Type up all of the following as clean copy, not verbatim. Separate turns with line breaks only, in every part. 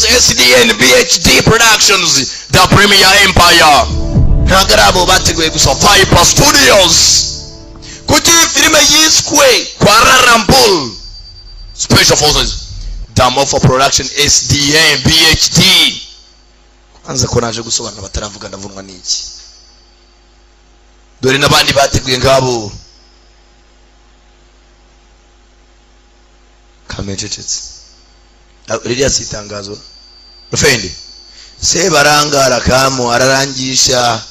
SDN BHD Productions, The Premier Empire. Ntabwo ari abo bateguye gusa. Viper Studios. Kuki iyi filime yiswe Kuala Lumpur Special Forces, Damofa Production, SDN BHD? Kwanza ko naje gusobanura bataravuga, ndavunwa n'iki? Dore n'abandi bateguye ngabo. Kamececetse. Ririya si itangazo rufendi sebarangara kamu ararangisha.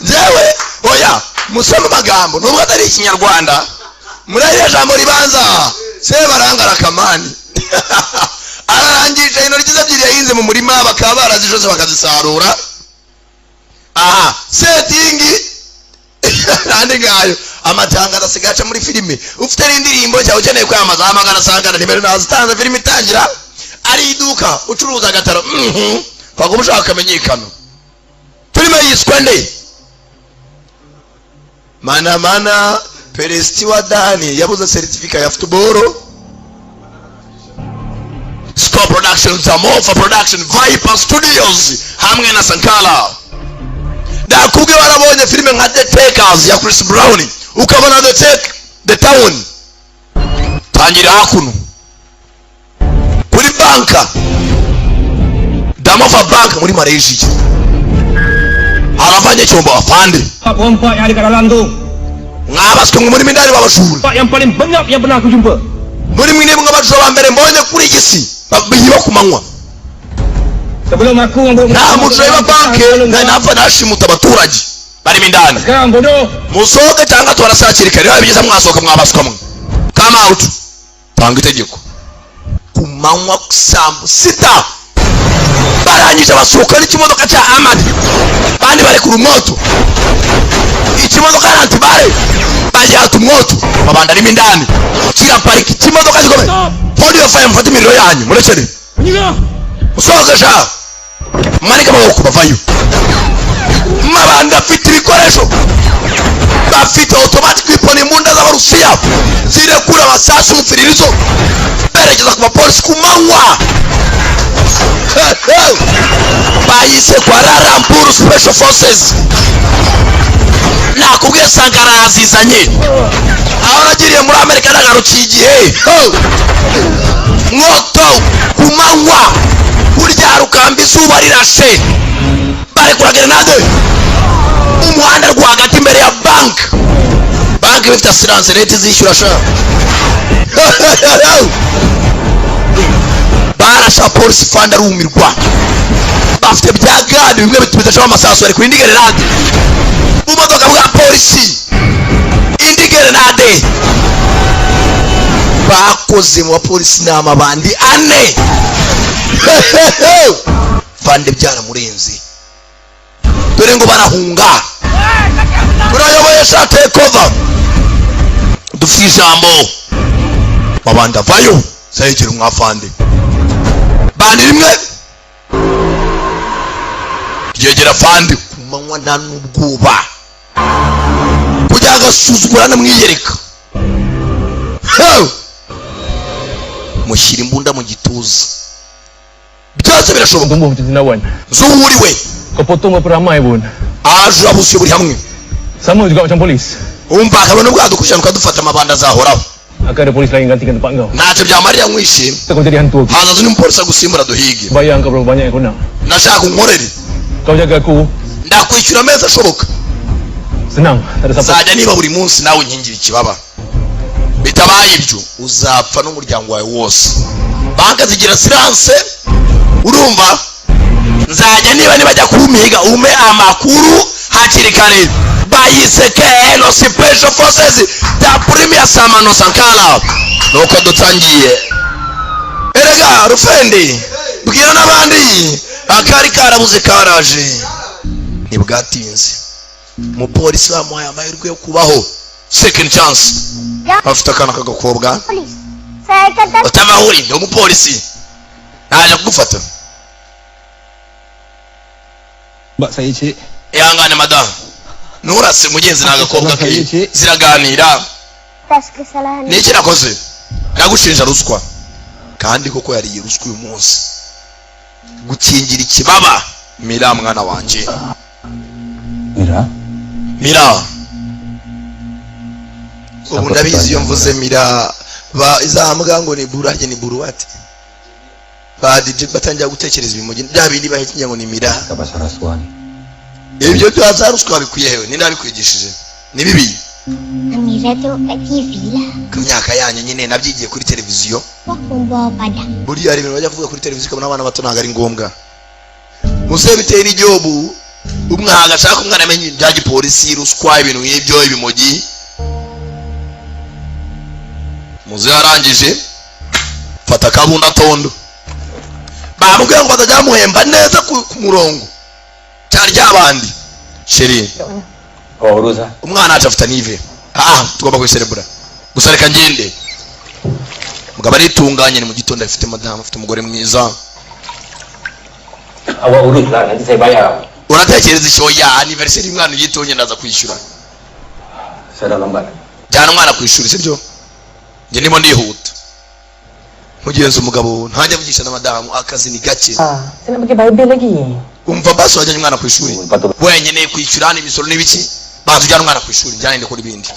Njyewe oya, musome amagambo nubwo atari ikinyarwanda. Muri ririya jambo ribanza, sebarangara kamani ararangisha intoryi ze ebyiri yahinze mu murima, bakaba barazishose bakazisarura. Aha setingi nandi ngayo amatangazo asigaye aca muri filime. Ufite n'indirimbo cyangwa ukeneye kwamamaza, hamagara sangana nimero nazitanze. Filime itangira ari iduka ucuruza agataro, waguma ushaka akamenyekano. Filime yiswe nde? Mana mana, Perezida wa Dani yabuze seritifika ya football. Score Productions, Amorpha Production, Viper Studios hamwe na Sankara. Ndakubwiye, warabonye filime nka The Takers ya Chris Brown, ukabona The Take The Town. Tangira hakuno kuri banka Damova Bank muri Malaysia, haravanye cyombo afande.
Pak perompak yang ada kat dalam tu.
Mwabaswe mwe muri mindani babajura.
Pak yang paling banyak yang pernah aku jumpa.
Muri mwe nimwe abajura ba mbere mbonye kuri iyi si biba ku manywa.
Sebelum aku yang
Nta mujura wa banke napfa nashimuta abaturage barimo indani.
Sekarang bodoh.
Musohoke cyangwa tubarasa hakiri kare. Biba byiza mwasohoka mwabaswa mwe. Come out. Tanga itegeko ku manywa saa sita. Barangije basohoka n'ikimodoka cya Amadi, bandi barekura umwoto. Ikimodoka ya antibare bagihata umwoto, babanda arimo indani kiraparika. Ikimodoka gikomeye. Hold your fire, mufate imiriro yanyu murekere.
Menyerah.
Musohoke sha, mumanike amaboko. Bavayo. Mabanda afite ibikoresho, bafite automatic weapon, imbunda z'abarusiya zirekura amasasu umupfiririzo, berekeza ku bapolisi ku manywa. Bayise Kuala Lumpur Special Forces. Nakubwiye, Sankara yazizanye aho nagiriye muri Amerika, nagarukiye igihe. Mwoto ku manywa kurya rukamba, izuba rirashe, barekura grenade mu muhanda rwagati imbere ya banki. Banki ifite assurance, leta izishyura sha. Barasha polisi fanda arumirwa. Bafite bya gadi bimwe bidacamo amasasu. Bari kuri indi grenade mu modoka bwa polisi, indi grenade bakoze mu bapolisi ni amabandi ane. Fande byaramurenze, dore ngo barahunga. Turayoboye sha, take over, dufite ijambo. Mabandi avayo sayegera umwafande. Bandi rimwe ryegera fande ku manywa, nta n'ubwoba kugira agasuzugura anamwiyereka. Mushyira imbunda mu gituza, byose birashoboka.
Tumbuh macam cendawan.
Zuhuriwe.
Kau potong berapa ramai pun.
Aje urabuzuye buri hamwe.
Sama juga macam polis.
Umva, akabona bwadukurikirana ukadufata, amabanda azahoraho.
Akan ada polis lain gantikan tempat kau.
Ntacyo byamarira nkwishe.
Kau jadi hantu aku.
Hazaza undi mupolisi agusimbura duhige.
Bayar kau berapa banyak yang kau nak.
Nashaka unkorere.
Kau jaga aku.
Ndakwishyura amezi ashoboka.
Senang. Tak ada siapa.
Nzajya niba buri munsi nawe unkingira ikibaba. Bitabaye ibyo uzapfa n'umuryango wawe wose. Banki zigira assurance, urumva? Nzajya niba nibajya kumiga ume amakuru hakiri kare. Bayise KL Special Forces, the Premier Samano Sankara. Nuko dutangiye. Erega rufendi, bwira n'abandi akari karabuze karaje, ntibwatinze. Umupolisi bamuhaye amahirwe yo kubaho, second chance. Afite akana k'agakobwa.
Polis. Saya kata
Utamahuri, ndi umupolisi, naje kugufata.
Sebab saya cik.
Ihangane madamu, nturase mugenzi, ni agakobwa ke ziraganira.
Atas kesalahan.
Ni iki nakoze? Nagushinja ruswa. Kandi koko yariye ruswa uyu munsi. Gukingira ikibaba Mira, mwana wanjye.
Mira.
Mira, ubu ndabizi, iyo mvuze Mira ba izambwa ngo ni burage, ni buruwate, ba DJ batangira gutekereza ibimogi, bya bindi bahekenye ngo ni mira.
Tak pasal rasuah ni.
Ibyo bya za ruswa bikwiye hewe? Ninde wabikwigishije? Ni bibi.
Amira tengok kat TV lah.
Ku myaka yanyu nyine nabyigiye kuri televiziyo.
Aku bawa padang.
Buriya hari ibintu bajya kuvuga kuri televiziyo ukabona abana bato ntabwo ari ngombwa. Musore, bitewe n'igihugu, umwana agashaka umwana amenye ibya gipolisi, ruswa, ibintu nk'ibyo, ibimogi. Muze yarangije fata akabunda tondo, bamubwira ngo batajya bamuhemba neza ku murongo cyari ryabandi chéri.
Kau urus ah.
Umwana wacu afite anniv, ah, tugomba kuyiserebura. Gusa reka ngende. Mugabo aritunganye, ni mu gitondo, afite madamu, afite umugore mwiza.
Awak urus lah, nanti saya bayar.
Uratekereza icyo ya anniversaire y'umwana uyitonye, ndaza kwishyura.
Saya dah lambat.
Jyana umwana ku ishuri, sibyo? Njye ndimo ndihuta. Mugenzi, umugabo ntajya avugisha na madamu, akazi ni gake.
Ah, saya nak pergi Bible lagi.
Umva basi, wajyanye umwana ku ishuri
Patut.
wenyine kwishyura n'imisoro n'ibiki? Banza ujyane umwana ku ishuri, njyane ndikora ibindi.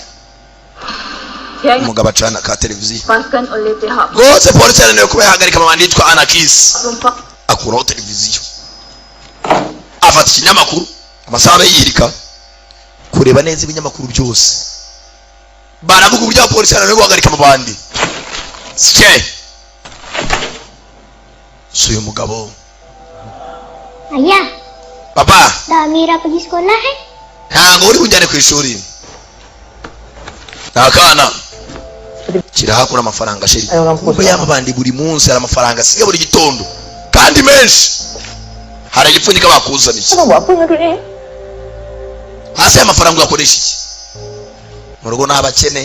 Umugabo acana ka televiziyo.
Lepaskan oleh pihak
Rwose polisi yananiwe kuba yahagarika amabandi yitwa Anakisi.
perompak.
Akuraho televiziyo, afata ikinyamakuru, amasaha abe yirika kureba neza ibinyamakuru byose, baravuga uburyo abapolisi yananiwe guhagarika amabandi. Sike si uyu mugabo.
Ayah,
Papa.
Dah Amira pergi sekolah eh?
Ntabwo uri bujyane ku ishuri, ni akana kirahakura amafaranga, chéri.
Ayo, ngampus.
Kuko y'amabandi buri munsi hari amafaranga asiga buri gitondo kandi menshi, hari igipfunyika bakuzaniye.
Kau nak buat apa dengan duit ni?
Hasi y'amafaranga uyakoresha iki? Mu rugo ni abakene.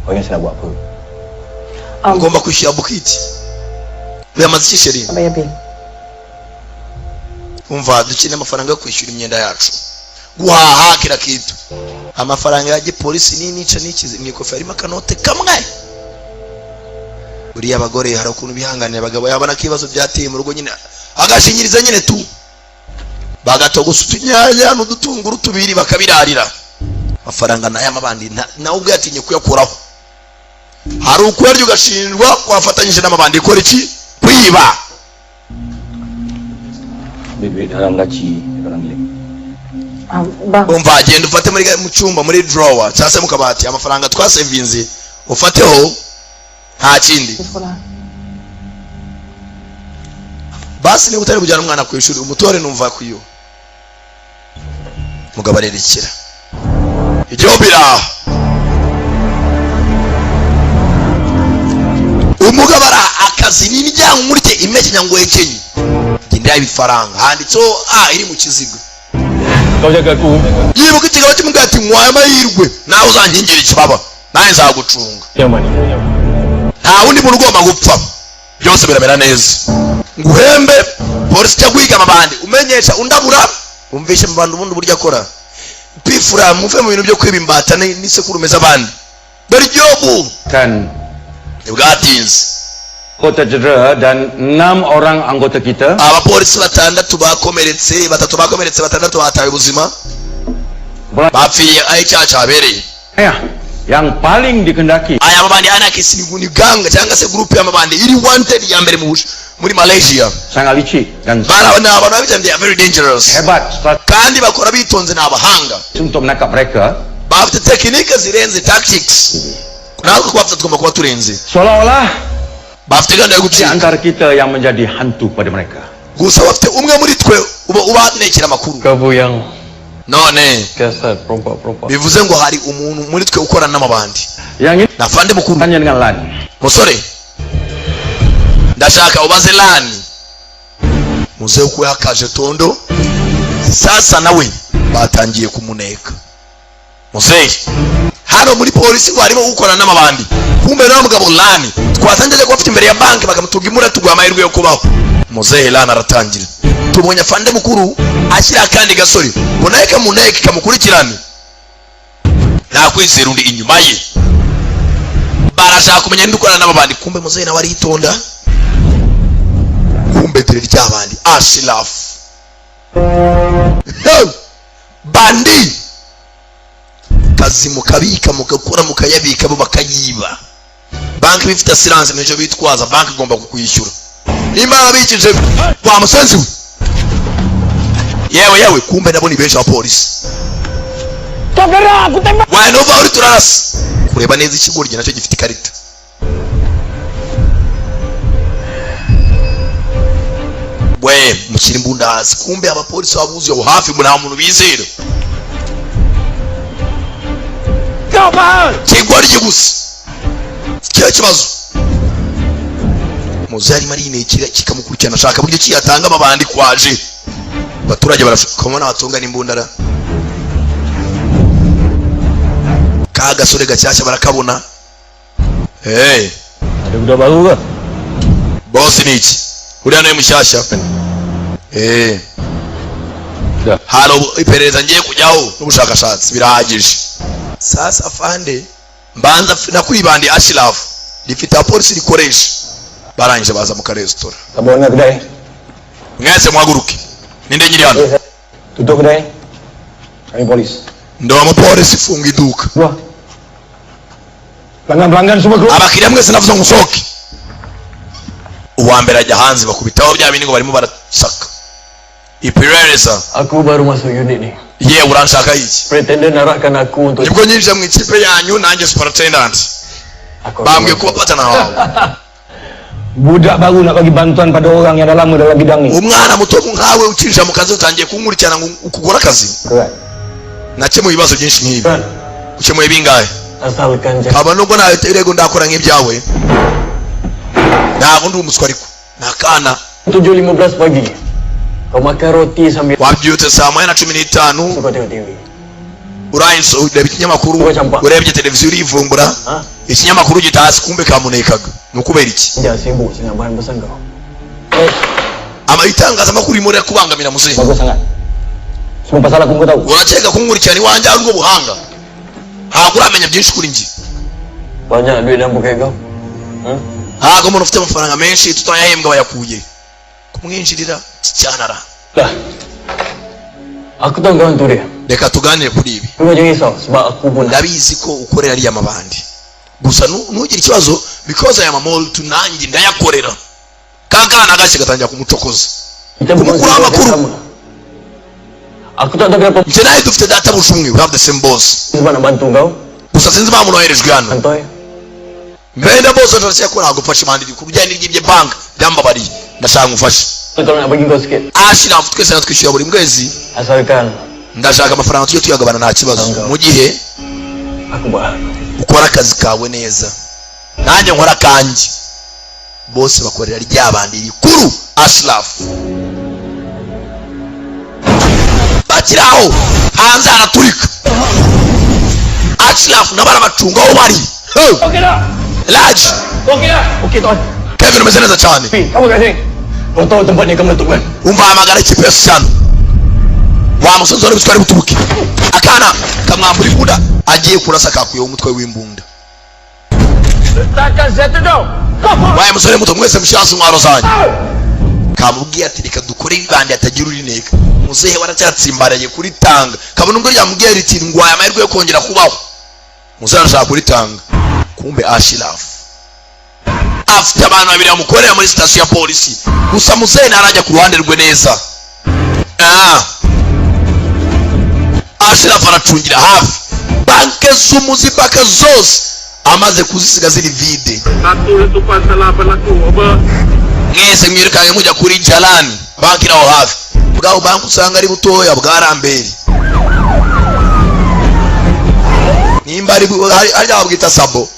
Kau ingat saya nak buat apa?
Ugomba kwishyura bukiti. Uyamaze iki, chéri?
Bayar bil.
Umva, dukeneye amafaranga yo kwishyura imyenda yacu, guhaha kila kitu, amafaranga ya gipolisi ni nica nikize. Mu ikofi harimo akanote kamwe. Buriya abagore hari ukuntu bihanganira abagabo, yabona ko ibibazo byateye mu rugo nyine agashinyiriza nyine tu, bagatogosa utunyanya n'udutunguru tubiri bakabirarira. Amafaranga nayo amabandi nawe ubwo yatinye kuyakuraho. Hari ukuyarya ugashinjwa wafatanyije n'amabandi ikora iki? Kwiba.
Duit-duit dalam laci, dalam bilik.
Ah, bang.
Umva, genda ufate muri mu cyumba, muri drawer cyangwa se mu kabati, amafaranga twasevinze ufateho, nta kindi.
Pergi sekolah.
Basi niba utari kujyana umwana ku ishuri, umutore numva kuyo. Mugabo arerekera igihugu biraha. Umugabo ara akazi n'indyango nkurike imekenya ngo hekenye genda ibifaranga handitseho a iri mu kiziga.
Kau jaga aku.
Yibuka ikigabo kimubwira ati: "Nkwaye amahirwe, nawe uzankingira ikibaba, nawe nzagucunga."
Yang mana?
Nta wundi muntu ugomba gupfa, byose biramera neza, nguhembe. Polisi ijya guhiga amabandi, umenyesha undabura, umvishe amabandi ubundi uburyo akora pifura, muve mu bintu byo kwiba imbata n'isekurume z'abandi. Dore igihugu
Kan
ntibwatinze.
Kota cedera dan enam orang anggota kita
Abapolisi batandatu bakomeretse, batatu bakomeretse, batandatu batawe ubuzima, bapfiriye aho icyaha cyabereye.
Ya, yang paling dikendaki
Aya mabandi anakisi ni gang cyangwa se group y'amabandi iri wanted ya mbere muri Malaysia.
Sangat licik dan
Bari ni abantu babitangiye, very dangerous.
Hebat strategi
Kandi bakora bitonze, ni abahanga.
Untuk menangkap mereka.
Bafite tekinike zirenze, tactics, natwe kubafite tugomba kuba turenze.
Seolah-olah
Bafite gahunda yo
di
gucika.
Antara kita yang menjadi hantu pada mereka.
Gusa bafite umwe muri twe uba ubanekera amakuru.
Kamu yang
None
siasat perompak-perompak.
Bivuze ngo hari umuntu muri twe ukorana n'amabandi.
Yang ini
Nafande mukuru.
tanya dengan Lan.
Musore, ndashaka ubaze Lani muze uko yakaje tondo. Sasa nawe batangiye kumuneka muzehe. Hano muri polisi ngo harimo ukorana n'amabandi, kumbe nawe mugabo Lani twatangiye kuba afite imbere ya banki, bakamutunga imura, tuguha amahirwe yo kubaho. Muzehe Lani aratangira, tubonye afande mukuru ashyira akandi gasore ngo nawe kamuneke kamukurikirane, nta kwizera undi inyuma ye. Barashaka kumenya ninde ukorana n'abandi. Kumbe muzehe nawe aritonda. Kumbe dore ryabandi Ashraf. Hey! Bandi kazi mukabika, mugakora, mukayabika, bo bakayiba. Banki bifite assurance, nicyo bitwaza. Banki igomba kukwishyura nimba yarabikije wa musenzi we. Yewe yewe, kumbe nabo ni benshi, abapolisi. Wae, nuva uri turarasa. Kureba neza, ikigoryi nacyo gifite ikarita. We mushyira imbunda hasi. Kumbe abapolisi babuzuye aho hafi, ngo nta muntu bizera. Kigoryi gusa kiba kibazo. Muze arimo arinekera, kikamukurikirana, ashaka buryo kiyatanga amabandi. Kwaje abaturage barashaka kubona batunga n'imbundara. Ka gasore gashyashya barakabona. Hey.
Ada budak baru ke?
Boss, ni iki? Uriya niwe mushyashya. Eh.
Da.
Hari iperereza ngiye kujyaho n'ubushakashatsi, birahagije. Sasa afande, mbanza nakwibandiye Ashraf rifite abapolisi rikoresha. Barangije baza mu karesitora.
Tak bawa nak kedai.
Mwese muhaguruke. Ninde nyiri hano?
Tutup kedai. Kami polis.
Ndi umupolisi, funga iduka.
Keluar. Pelanggan-pelanggan semua keluar.
Abakiriya mwese navuze ngo musohoke. Uwa mbere ajya hanze, bakubitaho bya bindi ngo barimo barasaka iperereza.
Aku baru masuk unit ni.
Yewe, uranshaka iki?
Superintendent arahkan aku untuk
Nibwo nyinjira mu ikipe yanyu, nanjye superintendent
Aku
bambwiye kuba patana wawe.
Budak baru nak bagi bantuan pada orang yang dah lama dalam bidang ni.
Umwana muto nkawe ukinjira mu kazi utangiye kunkurikirana ngo ukugore akazi.
Correct.
Nakemuye ibibazo byinshi nk'ibi. Ukemuye bingahe?
Asalkan jangan
Kaba nubwo nawe irego ndakora nk'ibyawe, ntabwo ndi umuswa, ariko ni akana.
7.15 pagi. Kau makan roti sambil
Wabyutse saa 1:15.
kau tengok TV.
Urangije ureba ikinyamakuru, urebye televiziyo, urivumbura.
Ha?
Ikinyamakuru gitasi, kumbe kamunekaga. Ni ukubera iki?
Jangan sibuk dengan bahan besar kau. Eh,
Ama itangazamakuru ririmo rirakubangamira, muzehe.
Bagus sangat. Semua pasal aku kau tahu.
Urakeka kunkurikirana iwanjye ari ubwo buhanga? Ntabwo uramenya byinshi kuri njye.
Banyak duit dalam poket kau. Hmm?
Ntabwo umuntu ufite amafaranga menshi tutayahembwa bayakuye kumwinjirira cyanara.
Lah. Aku tahu kawan tu dia.
Reka tuganire kuri ibi.
Kau jangan risau sebab aku pun
Ndabizi ko ukorera ariya mabandi gusa ntugire ikibazo because aya mamoltu nanjye ndayakorera. Kakana gashya gatangira kumucokoza.
Kita bukan
Kumukura
sibuk yang
amakuru.
sama. Aku tak tahu kenapa
Njye nawe dufite databuja umwe, we have the same boss.
Sebab nak bantu kau.
Gusa sinzi impamvu noherejwe hano.
Santoy.
Mbenda bose ndashaka ko nagufasha imanda ku bijyanye n'iby'ibyo bank byambabariye, ndashaka ngufashe.
Kalau nak bagi kau sikit.
Ashira twese natwishyura buri mwezi.
Asalkan
Ndashaka amafaranga tujye tuyagabana, nta kibazo, mu gihe
aku buat.
ukora akazi kawe neza, nanjye nkora akanjye. Bose bakorera ryabandi rikuru Ashraf. Bakiri aho hanze haraturika. Ashraf nabo arabacunga aho bari. Hey!
Okey tak?
Laji.
Okey tak? Okey tuan.
Kevin, umeze neza cyane.
Pi, kamu kat sini. Kau tahu tempat ni akan meletup kan?
Umva, hamagara ikipe yose cyane. Wa musozi wari wari buturuke. Akana kamwambura imbunda, agiye kurasa kakuyeho umutwe w'imbunda.
Letakkan senjata kau.
Waye musore muto, mwese mushyira hasi intwaro zanyu. Kamubwiye ati reka dukore ibandi hatagira urineka. Muzehe waracyatsimbaraye kuritanga, kabona ubwo ryamubwiye riti ngwaye amahirwe yo kongera kubaho. Muzehe arashaka kuritanga. Kumbe Ashiraf afite abantu babiri bamukorera muri sitasiyo ya polisi, gusa muzehe ntarajya ku ruhande rwe neza. Ah. Ashiraf aracungira hafi banke z'umuzipaka zose, amaze kuzisiga ziri vide.
Satu letupan telah berlaku over.
Mwese mwirukange mujya kuri Jalani, banki iri aho hafi. Bwaho banki usanga ari butoya bwarambere, nimba ari harya babwita sabo,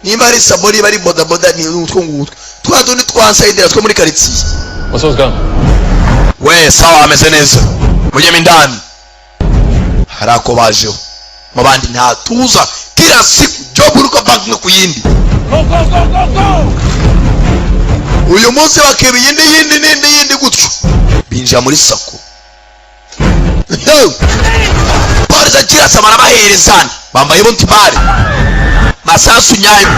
nimba ari sabo, niba ari bodaboda, ni utwo ngutwo twa tundi twansayidira two muri karitsiye.
Masuk sekarang.
We sawa, ameze neza, mujyemo indani. Hari ako bajeho mu bandi ntatuza, kila siku job uruko banki imwe ku yindi. Uyu munsi bakiba iyindi, yindi n'indi yindi gutyo, binjira muri SACCO. Polisi akirasa, barabaherezana, bambaye buntibare. Masasu nyayo.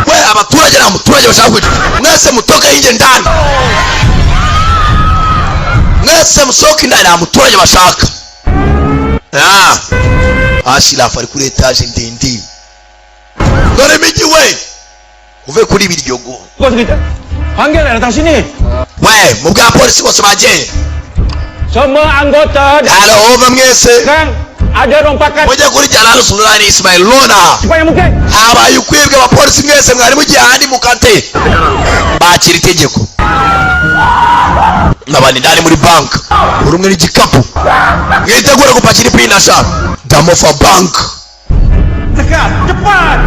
We abaturage, nta muturage bashaka kwica. Mwese mutoke hinge ndani, mwese musohoke indani, nta muturage bashaka. Ah, Ashirafu ari kuri etaje ndende. Dore imijyi we, uve kuri Biryogo.
Kau cerita. Panggil lah datang sini.
We mu bwa polisi bose bagiye.
Semua anggota
Halo, over mwese.
sekarang ada rompakan
Mujye kuri Jalal Sulani Ismail Lona.
cepat yang mungkin.
Habaye ukwibwa, abapolisi mwese mwari mugiye ahandi mukate bakira itegeko. N'abandi ndani muri bank, buri umwe n'igikapu, mwitegure gupakira ipinasha damofa bank.
Tekan, cepat.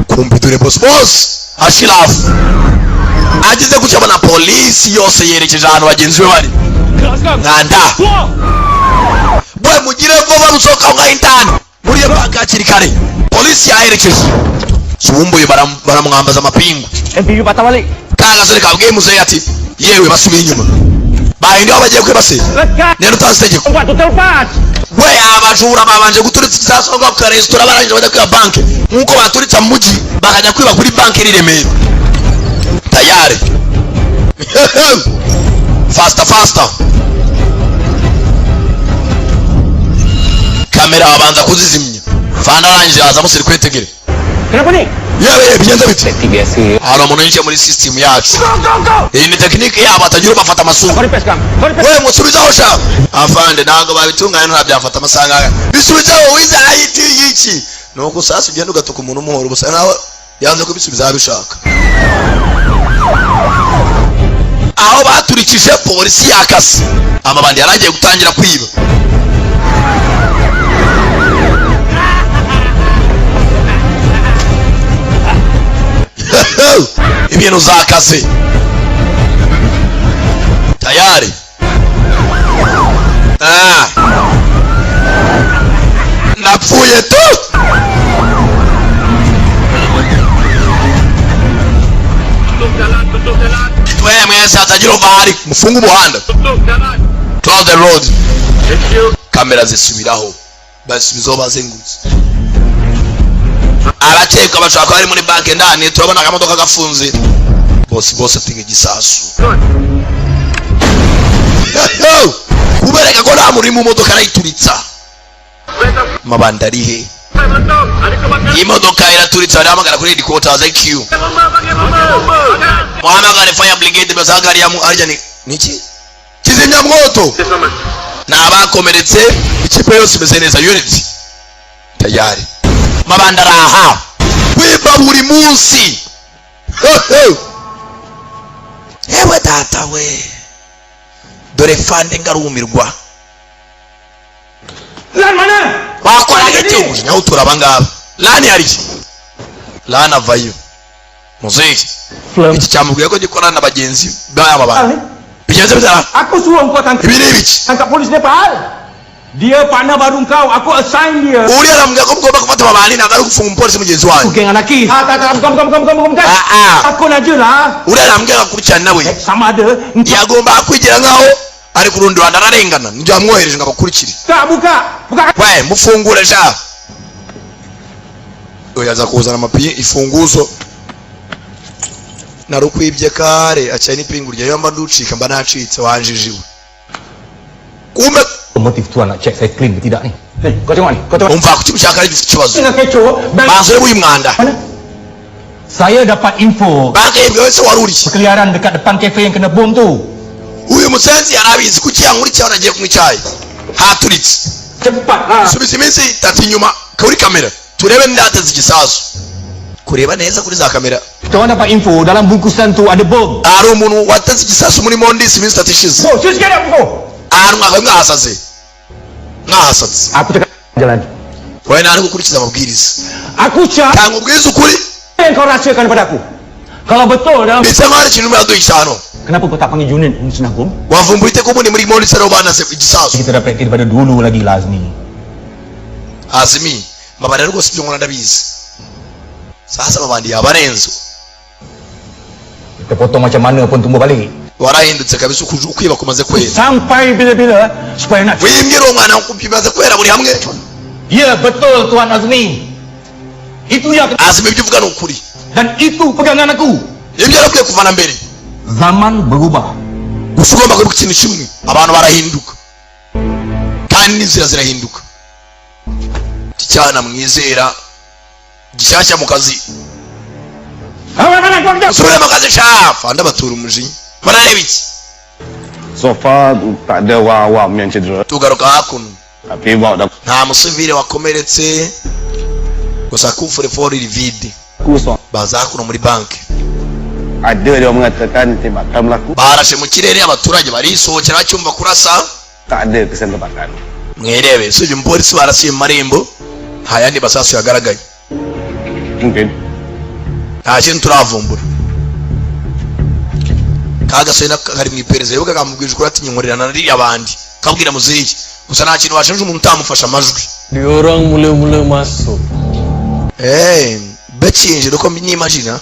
Kumbi dore boss, boss Ashirafu ageze gutya abona polisi yose yerekeje ahantu bagenzi be bari.
Gerak sekarang.
Mwanda.
Keluar.
We mugire vuba, musohoka aho ngaho indani muri iyo banki hakiri kare, polisi yaherekeje. Suwumbuye baramwambaza amapingu.
MPU patah balik.
Ka gasore kabwiye muzehe ati yewe, basubiye inyuma, bahinduye aho bagiye kwibase.
Lekas.
Nero utazi itegeko.
Buat tu terlepas.
We abajura babanje guturitsa igisasu aho ngaho ku karesitora, barangije bajya kwiba banki nk'uko baturitsa mu mujyi, bakajya kwiba kuri banki iri i Remera. Tayari, faster faster. Kamera babanza kuzizimya, fana arangije hazamo sirikwetegere.
Kenapa ni?
Yewe, bigenze bite?
Taktik biasa.
Hari umuntu yinjiye muri system yacu.
Go, go, go.
Iyi ni tekinike yabo, atagira ubafata amasura.
Kau repair sekarang. Kau repair.
We musubizaho sha afande, ntabwo babitunganya, ntabyafata amasaha nkaya. Bisubizaho, wize IT y'iki? Nuko sasa ugenda ugatuka umuntu umuhora ubusa, nawe yanze kubisubiza abishaka. Aho baturikije, polisi yakase amabandi yari agiye gutangira kwiba. Ibintu zakase tayari. Ah. Napfuye tu.
Tutup jalan, tutup jalan,
We mwese hatagira uva hari, mufunge umuhanda.
Tutup jalan.
Close the road.
Thank you.
Kamera zisubiraho, basubizaho bazengurutse. Abakekwa bashobora kuba bari muri banki ndani, turabona akamodoka gafunze. Bose bose atinga igisasu.
Good.
Kubereka ko nta muntu uri mu modoka, arayituritsa.
Kereta
Amabandi ari he?
meletup. Ada kebakaran.
Iyi modoka iraturitse, barahamagara kuri headquarters IQ.
Bomba, panggil bomba. Bomba.
Muhamagare fire brigade, bazagariya mu arya ni niki, kizimyamwoto.
Selamat.
Ni abakomeretse, ikipe yose imeze neza, unit tayari. Mabanda araha kwiba buri munsi. Yewe data we, dore fande ngarumirwa.
Lan mana?
Wakoraga iki? Umujinya utura abangaba. Lani hari iki? Lani avayo muziki.
Film.
Iki cyamubwiye ko gikorana na bagenzi b'aba bantu.
Ni?
Bigenze bitara.
Aku suruh kau tangkap
Ibi ni ibiki?
tangkap polis Nepal. Dia partner baru kau. Aku assign dia.
Uriya aramubwira ko mugomba gufata amabandi, ntabwo ari gufunga umupolisi mugenzi wanyu.
Geng anarkis. Ah, tak, tak, bukan, bukan, bukan, bukan, bukan.
Ah, ah.
Aku aja lah.
Uriya aramubwira ngo akurikirane nawe.
Eh, sama ada. Engkau
Yagomba kwigira nkaho ari ku rundi ruhande, ararengana, nibyo yamwohereje ngo abakurikire.
buka, buka.
We mufungure sha. Uyu aza kuzana amapi ifunguzo narukwibye kare, acaye n'ipingu rya mba nducika, mba nacitse wanjijiwe kumbe.
Motif tuan nak check saya clean ke tidak ni?
Eh, kau tengok ni, kau tengok.
Umva, kuki ushaka ari gifite ikibazo?
Tengah kecoh. Bank
Banza urebe uyu mwanda.
mana?
Saya dapat info
Banke yibwe wese wari uriye.
perkeliaran dekat depan kafe yang kena bom tu.
Uyu musenzi yari abizi, kuki yankurikiye aho nagiye kunywa icyayi haturitse?
Cepat lah.
Subiza iminsi 3 inyuma kuri kamera, turebe ndateze igisasu, kureba neza kuri za kamera.
Kita orang dapat info dalam bungkusan tu ada bom.
Hari umuntu wateze igisasu muri mondisi iminsi 3 ishize.
Oh, cuci sikit aku.
Ahantu mwakabaye mwahasaze, mwahasaze.
Aku cakap jalan.
Wowe ntari gukurikiza amabwiriza.
Aku cakap
Tanga ubwiza ukuri.
yang kau rahsiakan pada aku. Kalau betul dalam
Bisa nkaho hari ikintu urimo uraduhisha hano.
Kenapa kau tak panggil unit musnah bom?
Wavumbuye iteka ubundi muri mondisi ariho banaze igisasu.
Kita dah praktis daripada dulu lagi lah Azmi.
Azimi, mbabarira rwose, ibyo nkora ndabizi. Sasa amabandi yabarenze.
Kita potong macam mana pun tumbuh balik.
Warahindutse kabisa, ukwiba kumaze kwera.
Sampai bila-bila supaya nak
Wimbwira uwo mwana bimaze kwera buri hamwe.
Ya betul Tuan Azmi.
Itu yang
Azima, ibyo uvuga ni ukuri.
Dan itu pegangan aku.
Ibyo yarakwiye kuva na mbere.
Zaman berubah.
Gusa ugomba kwibuka ikintu kimwe: abantu barahinduka kandi n'inzira zirahinduka. Iki cyana mwizera gishyashya mu kazi, usubire mu kazi shafa. Ndabatura umujinya, barareba iki?
So far tak ada orang awam yang cedera.
Tugaruka hakuno.
Tapi bawa dah
Nta musivile wakomeretse, gusa coffre-fort iri vide.
kosong.
Baza hakuno muri banki.
Ada dia mengatakan tembakan berlaku.
Barashe mu kirere, abaturage barisohokera bacyumva kurasa.
Tak ada kesan tembakan.
Mwirebe, usibye umupolisi barasiye mu marembo, nta yandi masasu yagaragaye.
Mungkin.
Nta kintu turavumbura. Ka gasore nako kari mu iperereza, yoga kamubwije ukuri ati nyinkorera na ririya bandi, kabwira muzeyi gusa nta kintu washinja umuntu utamufashe amajwi.
Diorang mula-mula masuk.
Eh, bakinjira uko nimagina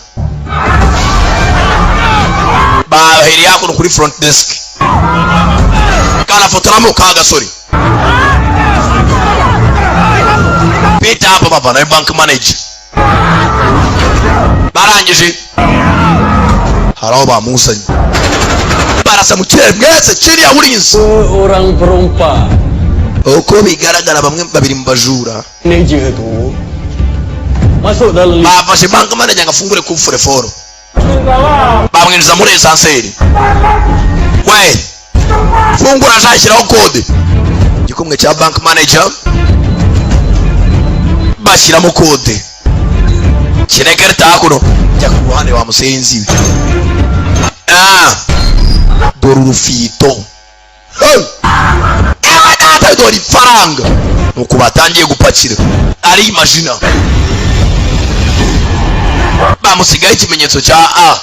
bahereye hakuno kuri front desk, kanafotoramo ka gasore Peter hapo papa nawe bank manager. Barangije hari aho bamuzanye, barasa mu kirere mwese kiriya burinzi.
Seorang perompak.
Uko bigaragara, bamwe babiri mu bajura
Manager tu masuk dalam lift.
bafashe bank manager ngo afungure coffre-fort, bamwinjiza muri ascenseur. We fungura, ashakiraho kode, igikumwe cya bank manager bashyiramo kode kirekereta hakuno. Jya ku ruhande wa musenzi we. Ah, dore urufito. Hey! Ewe data, dore ifaranga. Nuko batangiye gupakira, ari imagina bamusigaho ikimenyetso cya A.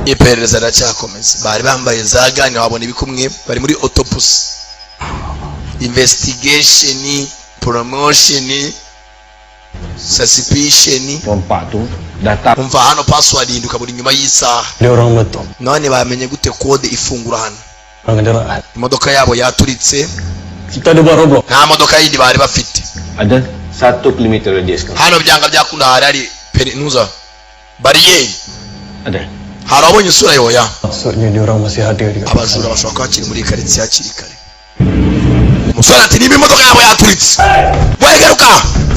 Iperereza riracyakomeza. Bari bambaye za gants, wabona ibikumwe bari muri autopsy, investigation, promotion, suspicion.
Rompak tu datang
Umva hano, password ihinduka buri nyuma y'isaha.
Diorang meletup.
None bamenye gute kode ifungura hano?
Orang kenderaan.
Imodoka yabo yaturitse.
Kita ada buat roadblock.
Nta modoka yindi bari bafite.
Ada 1 kilometer radius sekarang.
Hano byanga byakunda hari hari perinuza bariyeri.
Ada.
Hari abonye isura yoya.
Maksudnya diorang masih ada di
Abajura bashobora kuba bakiri muri iyi karitsiye hakiri kare. Umusore ati niba imodoka yabo yaturitse, wegaruka.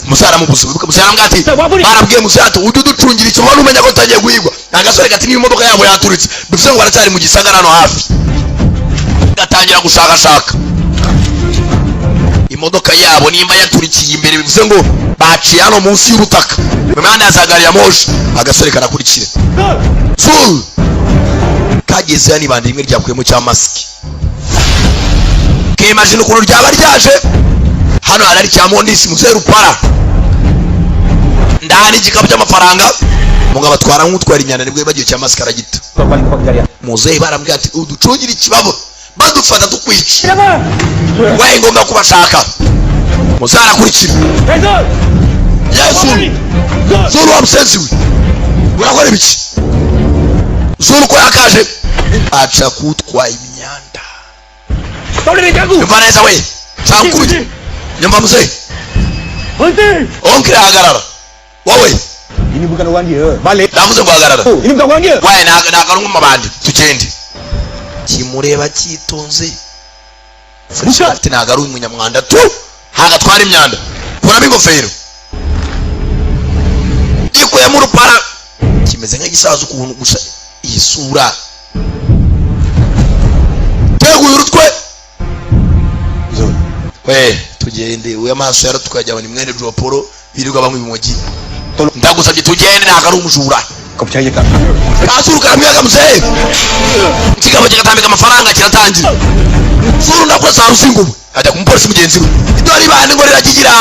Umusore aramubuza. Umusore aramubwira ati barabwiye umusore ati ujye uducungira icyo ubona, umenya ko tutagiye guhigwa. Agasore gati niba imodoka yabo yaturitse, bivuze ngo baracyari mu gisagara hano hafi. Gatangira gushakashaka imodoka yabo. Nimba yaturikiye imbere, bivuze ngo baciye hano munsi y'ubutaka mu mihanda ya za gari ya moshi. Agasore karakurikira. Zul kageze hano, ibandi rimwe ryakuyemo cya masiki, kimajina ukuntu ryaba ryaje hano. Hari cya mondisi muzeru para ndani igikapu cy'amafaranga, mugabo atwara nk'utwara inyana. Nibwo yibagiwe cya masiki, aragita. Muzehe barambwira ati uducungire ikibabo, badufata tukwica, we ngombwa kubashaka. Muzehe arakurikira. Yesu, Zuru wa musenzi we, urakora ibiki? Zuru ko yakaje aca kutwaye imyanda. Nyumva neza we, cankubye. Nyumva muzehe, onkire, hagarara wowe.
Ini bukan orang dia. Balik.
Ndavuze ngo hagarara.
Oh, ini bukan orang dia.
We, ntabwo ari umwe mu bandi, tugende. Kimureba cyitonze. Afite, ntabwo ari umunyamwanda tu, ntabwo atwara imyanda. Kuramo ingofero, gikuyemo urupara, kimeze nk'igisaza ukuntu, gusa iyi sura teguye urutwe. We, tugende. We, amaso yaratwaye, ajya ni mwene Joporo birirwa banywa ibimogi. Ndagusabye tugende, ntabwo ari umujura.
Kau percaya tak?
Kazuru karamwiyaga muzehe, ikigabo kigatambika amafaranga, kiratangira. Zuru ndakura rusingo, we ajya ku mupolisi mugenzi we. Dore ibandi ngo rirakigira,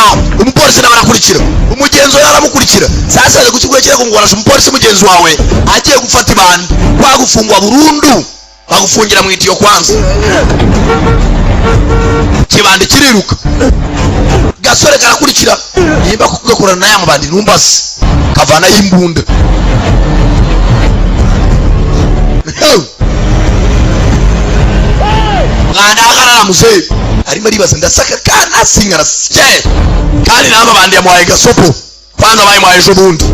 umupolisi nawe arakurikira, umugenzi we aramukurikira. Sasa aje ku kigo kirego ngo warashe umupolisi mugenzi wawe agiye gufata ibandi, bagufungwa burundu, bagufungira mu itiyo. Kwanza kibandi kiriruka, gasore karakurikira. Nimba gakorana n'aya mabandi numbaze, kavanayo imbunda. Hey! Mwana, hagarara muzehe. Arimo aribaza, ndasaka kana sinkarasye, kandi nama bandi yamuhaye gasopo. Kwanza bayimuhaye ejo bundi,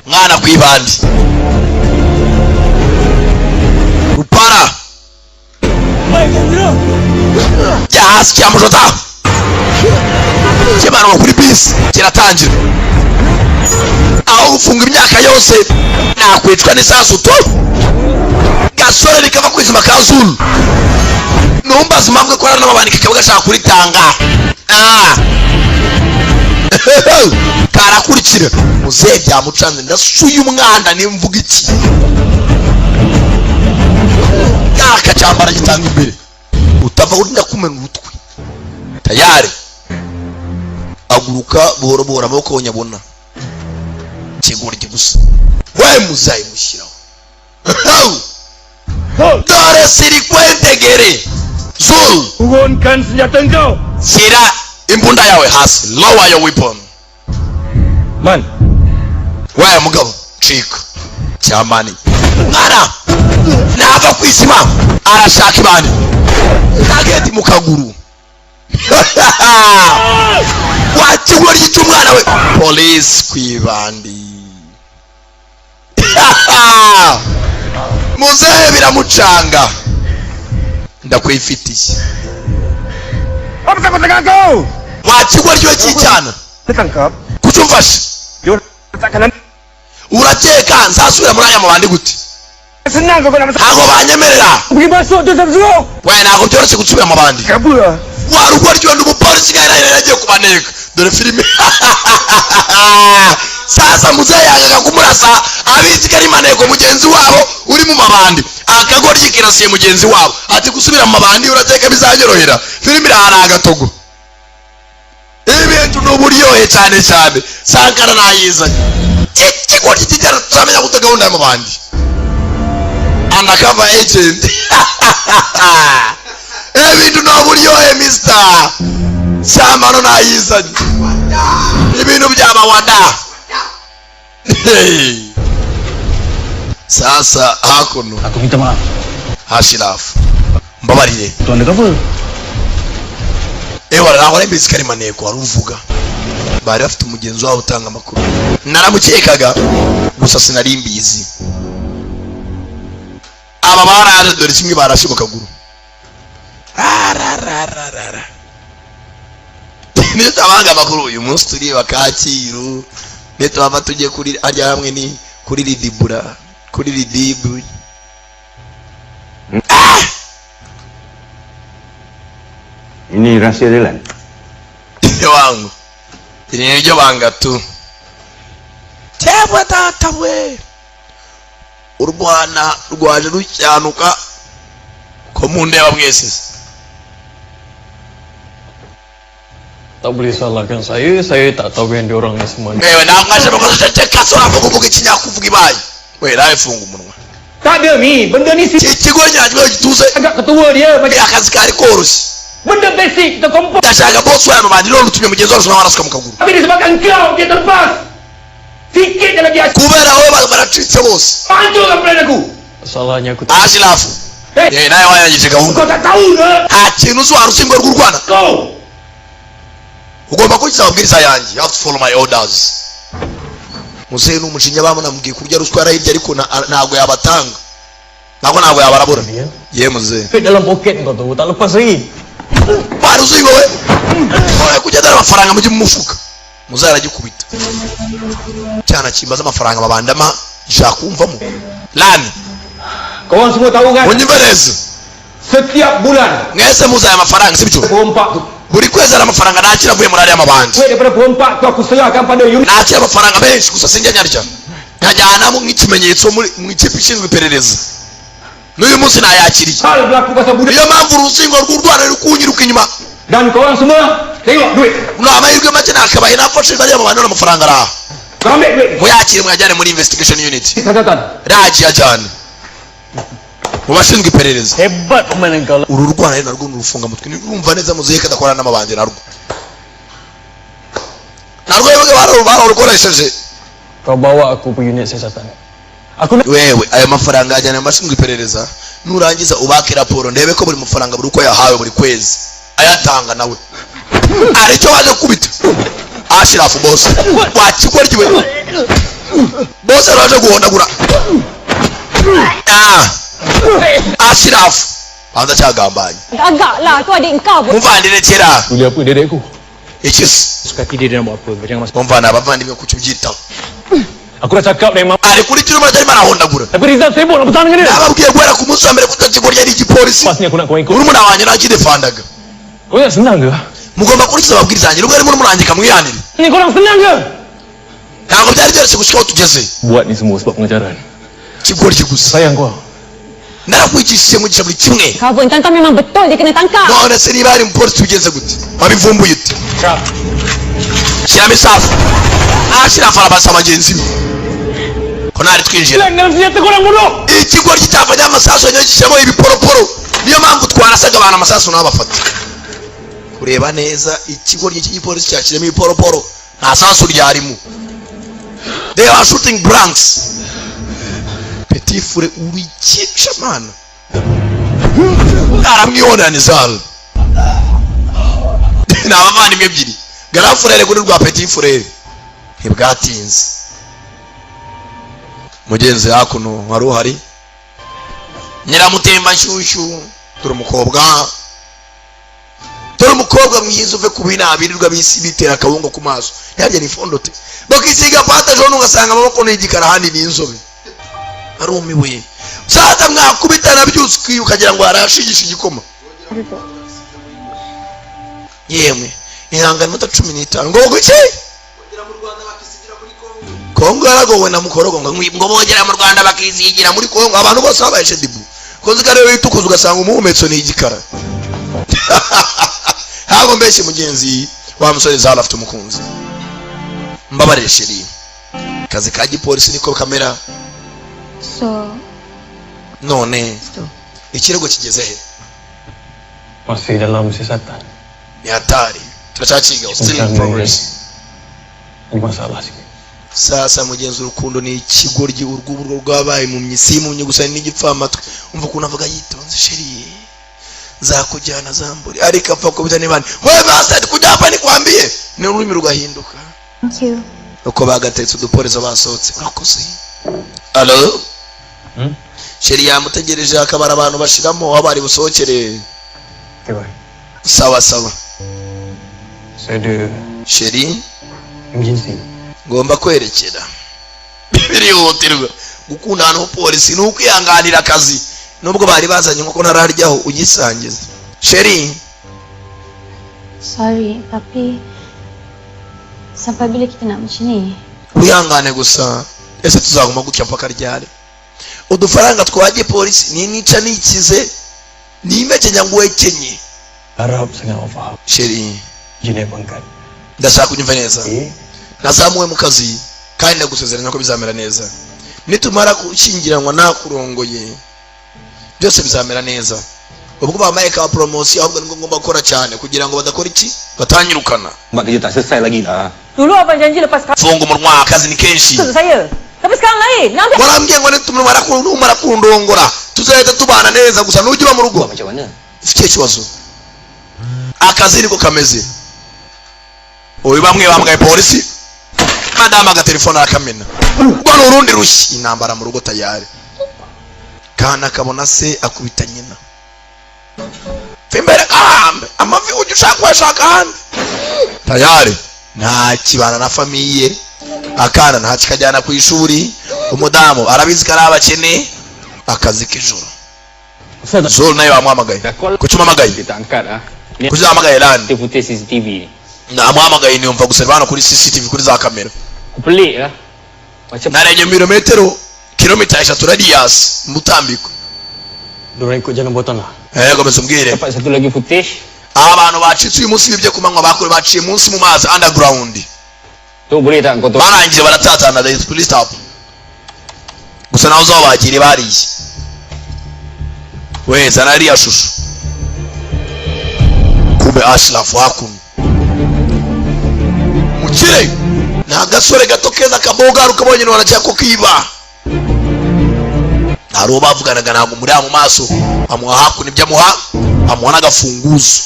mwana ku ibandi rupara jya hasi cyamujota kimanurwa kuri bisi kiratangira. Aho gufunga imyaka yose nakwicwa n'isasu tu. Gasore rikava kwizima ka zulu, numbaza impamvu ikorana n'amabandi, kakaba gashaka kuritanga. Ah. Karakurikira muzehe, byamucanze. Ndasuye umwana, nimvuga iki? Yakacyambara gitanga imbere, utava uri ndakumena urutwe. Tayari aguruka buhoro buhoro, amaboko nyabona kigoryi gusa. We muzayimushyiraho, dore sirikwentegere zul.
Turunkan senjata engkau.
Shyira imbunda yawe hasi, lower your weapon.
Man,
waye mugabo cika cyamani, mwana nava ku izima, arashaka ibandi target mu kaguru wakigoryi cy'umwana we. Police ku ibandi, muzehe biramucanga, ndakwifitiye.
Apa pasal kau tangkap kau?
Wakigoryi we cy'icyana.
Saya tangkap.
Kuki umfashe?
Dia takkan
Urakeka nzasubira muri aya mabandi gute?
senang kau nak masuk.
Ntabwo banyemerera.
Pergi masuk tu suruh.
We, ntabwo byoroshye gusubira mu bandi.
Apa lah?
Warugwa ryo ndi umupolisi kandi nari nagiye kubaneka. Dore filime sasa. Muzehe yangaga kumurasa, abizi ko ari maneko mugenzi wabo uri mu mabandi. Akagoryi kirasiye mugenzi wabo, ati gusubira mu mabandi urateka bizanyorohera? Filime irahari agatogo, ibintu ni uburyohe cyane cyane. Sankara nayizanye. Ikigoryi kijyana, tuzamenya gute gahunda y'amabandi? Undercover agent, ibintu ni uburyohe. Mister Cyamano nayizanye, ibintu by'abawada. Hey. Sasa hakuno.
Aku minta maaf.
Hashirafu, mbabarire.
Tuan undercover.
Ewa, ntabwo ari mbizi ko ari maneko. Wari uvuga bari bafite umugenzi wabo utanga amakuru, naramukekaga gusa sinari mbizi. Aba baraje, dore kimwe barashe mu kaguru. Rararararara. Niyo tabanga amakuru. Uyu munsi turiba Kacyiru, niyo tuhava tujye kuri arya hamwe ni kuri Ridibura, kuri Ridibu. Ah!
Ini rahsia jalan.
Wangu, iri ni ryo banga tu. Cyangwa data we, u Rwanda rwaje rucyanuka ko mundeba mwese.
Tak boleh salahkan saya. Saya tak tahu yang diorang ni semua.
Mwewe ntabwo mwaje mukoze, ceceka. So uravuga uvuga ikinyakuvuga ibaye we, nawe funga umunwa.
Tak ada ni, benda ni si
Iki kigo nyacyo gituze.
agak ketua dia macam
Akazi kari koroshye.
benda basic kita kompor.
Ndashaka bosi wayo mabandi, none utumye mugenzi wacu nawe arasuka mu kaguru.
Tapi disebabkan kau dia terlepas. Sikit je lagi aku
Kubera wowe baracitse bose.
hancurkan plan aku.
Salahnya aku tak.
Ashirafu.
Hey.
Eh, nawe wayangije gahunda.
Kau tak tahu ke?
Nta kintu uzi, wari ushinzwe rw'u Rwanda.
Kau.
Ugomba kurikiza amabwiriza yanjye, you have to follow my orders. Muzehe ni umujinya, bamunamubwiye kurya ruswa yarayirya, ariko ntabwo yabatanga, ntabwo yabarabura ye muzehe.
Duit dalam poket kau tu tak lepas lagi.
Wari uzi wowe wowe kugenda amafaranga mujye mu mufuka. Muzehe aragikubita cyana kimbaza amafaranga babandama gishaka kumvamo lani.
Kau orang semua tahu kan?
Unyumve neza.
Setiap bulan
Mwese muzi aya mafaranga, sibyo?
perompak tu.
Buri kwezi hari amafaranga nakira avuye muri ariya mabandi.
Duit daripada perompak tu aku serahkan pada unit
Nakira amafaranga menshi, gusa sinjya nyarya, nkajyanamo nk'ikimenyetso muri mu ikipe ishinzwe iperereza. N'uyu munsi nayakiriye.
hal berlaku pasal budak.
Niyo mpamvu uruzingo rw'u Rwanda ruri kunyiruka inyuma.
Dan kau orang semua tengok duit.
Ni amahirwe make nakabaye nafashe ariya mabandi, none amafaranga araha.
Kau ambil duit.
Muyakire muyajyane muri investigation unit.
Catatan.
Ragiye ajyane mu bashinzwe iperereza.
Hebat permainan kau lah.
Uru rwana rero narwo ni urufungamutwe. Nirumva neza muzehe ko adakorana n'amabandi, narwo yebwe bararukoresheje.
Kau bawa aku pergi unit siasatan. Aku nak
Wewe, ayo mafaranga ajyana mu bashinzwe iperereza. Nurangiza ubake raporo, ndebe ko buri mafaranga, buri uko yahawe buri kwezi, ayatanga. Nawe aricyo waje kubita Ashirafu bose wakigoryiwe bose araje guhondagura. Ah, Ashirafu banza cyagambanye.
Agak lah, tu adik kau pun.
Muvandire kera.
Boleh apa dia adik aku?
Iki se?
Suka hati dia, dia nak buat apa. Kau jangan masuk.
Umva, ni abavandimwe, kuki ubyitaho?
Aku dah cakap dengan mama.
Ari kuri kiruma arimo arahondagura.
Tapi Rizal sibuk nak bertahan dengan dia.
Nababwiye guhera ku munsi wa mbere ko icyo ari igipolisi.
Lepas ni aku nak kau ikut.
Murumuna wanjye ntakidefandaga.
Kau nak senang ke?
Mugomba gukurikiza amabwiriza yanjye nubwo ari murumuna wanjye, kamwihanire.
Ni korang senang ke?
Ntabwo byari byoroshye gushika aho tugeze.
Buat ni semua sebab pengajaran.
Kigoryi gusa.
Sayang kau.
Narakwigishije, nkugisha buri kimwe.
Kau pun tantang, memang betul dia kena tangkap.
None se niba hari umupolisi, ubigenze gute? Wabivumbuye ute? Shyiramo isafu. Ashirafu arabasa bagenzi be ko ntari twinjira.
Hilang dalam senjata korang bodoh.
Ikigoryi cyavanye amasasu yanyoye gishyiramo ibiporoporo, niyo mpamvu twarasaga abantu amasasu ntabafate. Kureba neza, ikigoryi cy'igipolisi cyashyiramo ibiporoporo, nta sasu ryarimo. They are shooting blanks. Petit frère, urikica mana, aramwihorera. Nizal ni abavandimwe ebyiri, grand frère kuri rwa petit frère. Ntibwatinze, mugenzi hakuno wari uhari nyiramutemba nshyushyu. Dore umukobwa, dore umukobwa mwiza. Uve ku bina birirwa bisi bitera akabungo ku maso, ntihajye ni fondote, bakisiga pâte jaune, ugasanga amaboko ni igikara ahandi ni inzobe. Arumiwe sasa, mwakubitana byose ukagira ngo arashigisha igikoma. Yemwe, ihangane iminota 15 ngo guki Kongo yaragowe na mukorogo. Ngo bogera mu Rwanda bakisigira muri Kongo. Abantu bose babaye shedibu kozi kare witukuza, ugasanga umuhumetso ni igikara. Ntabwo mbeshye mugenzi wa musore Zara afite umukunzi. Mbabarire chérie, akazi ka gipolisi niko kamera.
So,
None ikirego kigeze he?
Masih dalam siasatan.
Ni hatari, turacyakiga, still in progress.
Ada masalah sikit.
Sasa mugenzi, urukundo ni ikigoryi, urw'uburwo rwabaye impumyi. Si impumyi gusa, ni n'igipfamatwi. Umva ukuntu avuga yitonze: "Chérie, nzakujyana zamburi." Ariko apfa kubita n'ibandi: "We bastard, kujya hapa nikwambie." Ni ururimi rugahinduka.
Thank you.
Uko bagatetse uduporezo basohotse. Urakoze. Alo?
Hmm?
Chérie yamutegereje, akabara abantu bashiramo aho bari busohokere.
Okay, bye.
Sawa sawa.
Saya ada
Chérie,
emergency.
ngomba kwerekera, birihutirwa. Gukundana n'umupolisi ni ukwihanganira akazi, nubwo bari bazanye inkoko ntararyaho ugisangiza chérie.
Sorry, tapi sampai bila kita nak macam ni?
Wihangane gusa, ese tuzaguma gutya mpaka ryari? Udufaranga twa gipolisi ni nica nikize, ni impeke ngo uhekenye.
Harap sangat awak faham.
Chérie,
Jenis pangkat.
ndashaka kunyumva neza.
Eh?
Nazamuwe mu kazi kandi ndagusezeranya ko bizamera neza. Nitumara gushyingiranwa nakurongoye, byose bizamera neza. Ubwo bamaye ka promotion, ahubwo nibwo ngomba gukora cyane kugira ngo badakora iki, batanyirukana.
Buat kerja tak selesai lagi lah.
Dulu abang janji lepas kahwin
Funga umunwa, akazi ni kenshi.
untuk saya. Tapi sekarang lain. Nak ambil
Warambwiye ngo nitumara numara kundongora tuzahita tubana neza, gusa nujya uba mu rugo.
Buat macam mana?
Ufite ikibazo, akazi niko kameze. Uyu bamwe bambwaye polisi, madamu agatelefone arakamena. Ubwo ni urundi rushyi, intambara mu rugo tayari. Kana akabona se akubita nyina. Va imbere kahambe amavi, ujya ushaka uyashaka ahandi. Tayari nta kibana na famille, akana nta kikajyana ku ishuri. Umudamu arabizi ko ari abakene, akazi k'ijoro. Zul nawe bamuhamagaye. Kuki umuhamagaye?
Dia tak angkat ah. Ni
Kuki uhamagaye Lani?
kita footage CCTV ni.
Namuhamagaye niyumva gusa hano kuri CCTV, kuri za kamera.
Aku pelik lah. Macam
Narebye mirometero kilomita 3 radius mu mutambiko.
Diorang ikut jalan bawah tanah.
Eh, komeza umbwire.
Dapat satu lagi footage.
Abantu bacitse uyu munsi bibye ku manywa bakore baciye munsi mu mazi, underground.
Tu boleh tak kau tolong?
Barangije baratatana. There is police stop gusa nawe uzaho bagiriye bariye. We zana ariya shusho. Kumbe Ashraf hakuno mukire ni agasore gato keza kabogara, ukabonye ntiwanajya kukiba. Hari uwo bavuganaga, ntabwo muri mu maso. Amuha hakuno ibyo amuha, amuha n'agafunguzo.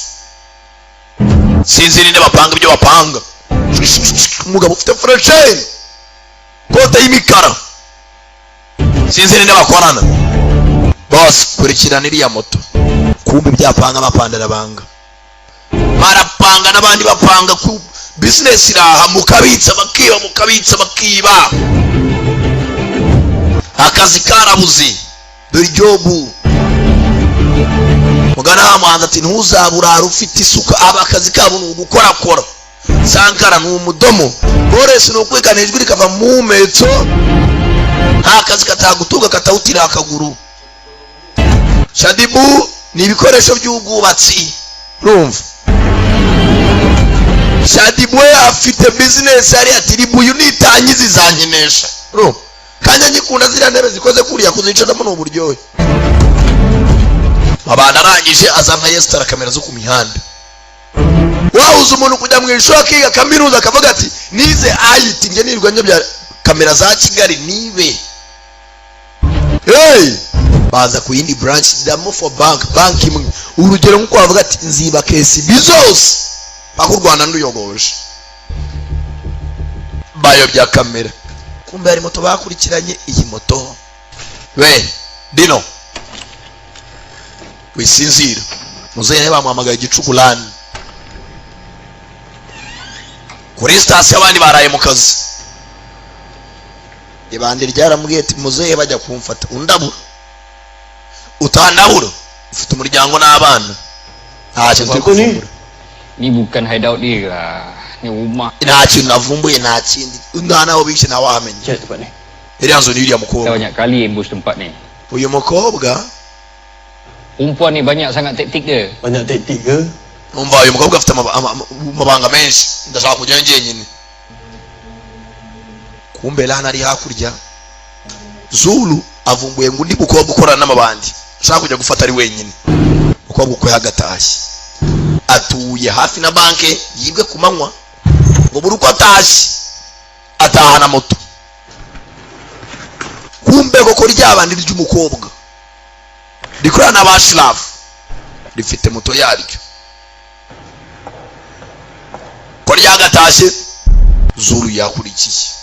Sinzi ninde bapanga ibyo bapanga. Umugabo ufite fraîcheur, kote y'imikara, sinzi ninde bakorana. Boss, kurikirana iriya moto. Kumbe ibyapanga bapandara banga barapanga n'abandi bapanga ku business iraha, mukabitsa bakiba, mukabitsa bakiba. Akazi karabuze, dore job. Mugana wa muhanzi ati: "Ntuzaburara ufite isuka." Aba akazi kabo ni ugukorakora. Sankara ni umudomo, boresi ni ukwikana ijwi rikava mu muhumetso. Nta kazi katagutunga katawutira akaguru. Shadibu ni ibikoresho by'ubwubatsi. Urumva Shadibu we afite business hariya, ati: "Ribuyu nitangiza izankenesha." Urumva kandi ngikunda ziriya ntebe zikoze kuriya, kuzicaramo ni uburyohe. Abantu arangije aza nka yesitara kamera zo ku mihanda. Wahuza umuntu kujya mu ishuri akiga kaminuza, akavuga ati: "Nize IT, njye nirirwa njya kamera za Kigali nibe." Hey! Baza ku yindi branch damo for bank, bank imwe. Urugero nkuko bavuga ati: "Nziba KCB zose paka u Rwanda nduyogoje." Bayobya kamera, kumbe hari moto bakurikiranye. Iyi moto we dino wisinzira. Muzehe bamuhamagaye igicukulani kuri sitasiyo, abandi baraye mu kazi. Ibandi ryaramubwiye ati: "Muzehe, bajya kumfata undabura utandabura, ufite umuryango n'abana, nta kintu turi kuvumbura."
Ni bukan hideout dia lah. Ni rumah.
Nta kintu navumbuye, nta kindi, nta naho bishe, ntawahamenye.
Check tempat ni.
Iriya nzu ni iriya
Dah
mukobwa.
banyak kali ambush tempat ni.
Uyu mukobwa.
Perempuan ni banyak sangat taktik dia.
Banyak taktik ke?
Umva, uyu mukobwa afite amabanga menshi, ndashaka kujyayo njyenyine. Kumbe lana ari hakurya. Zulu avumbuye ngo undi mukobwa ukorana n'amabandi ashaka kujya gufata ari wenyine. Umukobwa uko yagatashye, atuye hafi na banke yibwe ku manywa, ngo buri uko atashye atahana moto. Kumbe koko ryabandi ry'umukobwa rikorana na ba Shirafu rifite moto yaryo. Ko ryagatashye, Zulu yakurikiye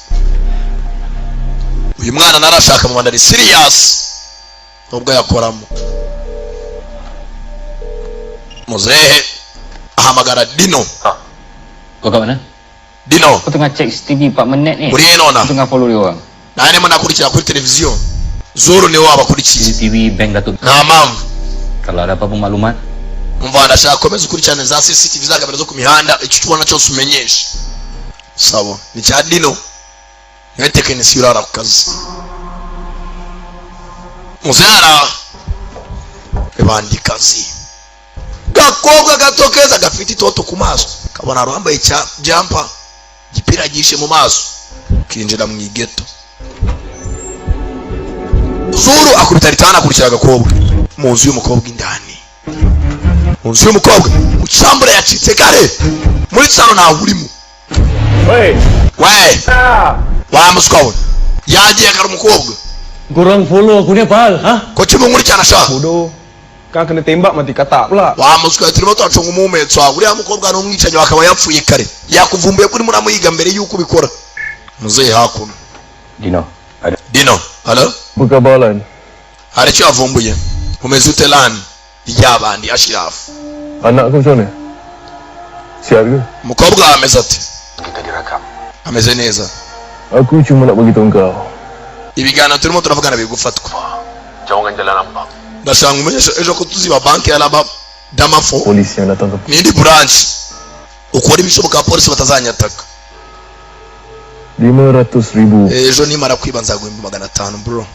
uyu mwana. Narashaka mu ari serious nubwo yakoramo. Muzehe ahamagara Dino.
Kau kat mana?
Dino.
Kau tengah check CCTV 4 minit ni.
Uri he nona?
Kau tengah follow dia orang.
Nawe ndimo nakurikira kuri televiziyo. Zulu niwe wabakurikiye.
CCTV Bank Datuk.
Nta mpamvu.
Kalau ada apa-apa maklumat,
Umva, ndashaka komeza ukurikirane za CCTV, za kamera zo ku mihanda, icyo ubona cyose umenyeshe. Sawa. Ni cya Dino, niwe tekinisiye urara ku kazi. Mubyara ibandi kazi, gakobwa gato keza gafite itoto ku maso, kabona hari uwambaye cya jumper, igipira gishe mu maso, kinjira mu igeto. Zuru akubita ritana, akurikira agakobwa mu nzu y'umukobwa indani, mu nzu y'umukobwa mu cyambure yacitse kare. Muri salo ntawe urimo.
Woi.
We wa muswa we, yagiye kare umukobwa.
Korang follow aku ni apa hal? Ha?
Ko kimunkurikirana sha?
Bodoh. Kau kena tembak mati katak pula.
Wa muswa, turimo turacunga umuhumetso wawe. Uriya mukobwa ni umwicanyi, akaba yapfuye kare, yakuvumbuye ko urimo uramuhiga mbere y'uko ubikora. Muzehe hakuno.
Dino, ada.
Dino, halo.
Apa khabar, Lan?
Hari icyo yavumbuye. Umeze ute Lan? Ryabandi Ashirafu.
Anak kau macam mana? Sihat ke?
Umukobwa wawe ameze ate?
Kita dirakam.
Ameze neza.
Aku cuma nak bagi tahu kau.
Ibiganiro turimo turavugana biri gufatwa.
Jangan jalan nampak.
Ndashaka ngo umenyeshe ejo ko tuziba banki ya Laba Damafo
Polis yang datang ke
n'indi branch, ukora ibishoboka abapolisi batazanyataka.
500 ribu.
Ejo nimara kwiba nzaguhemba 500, bro.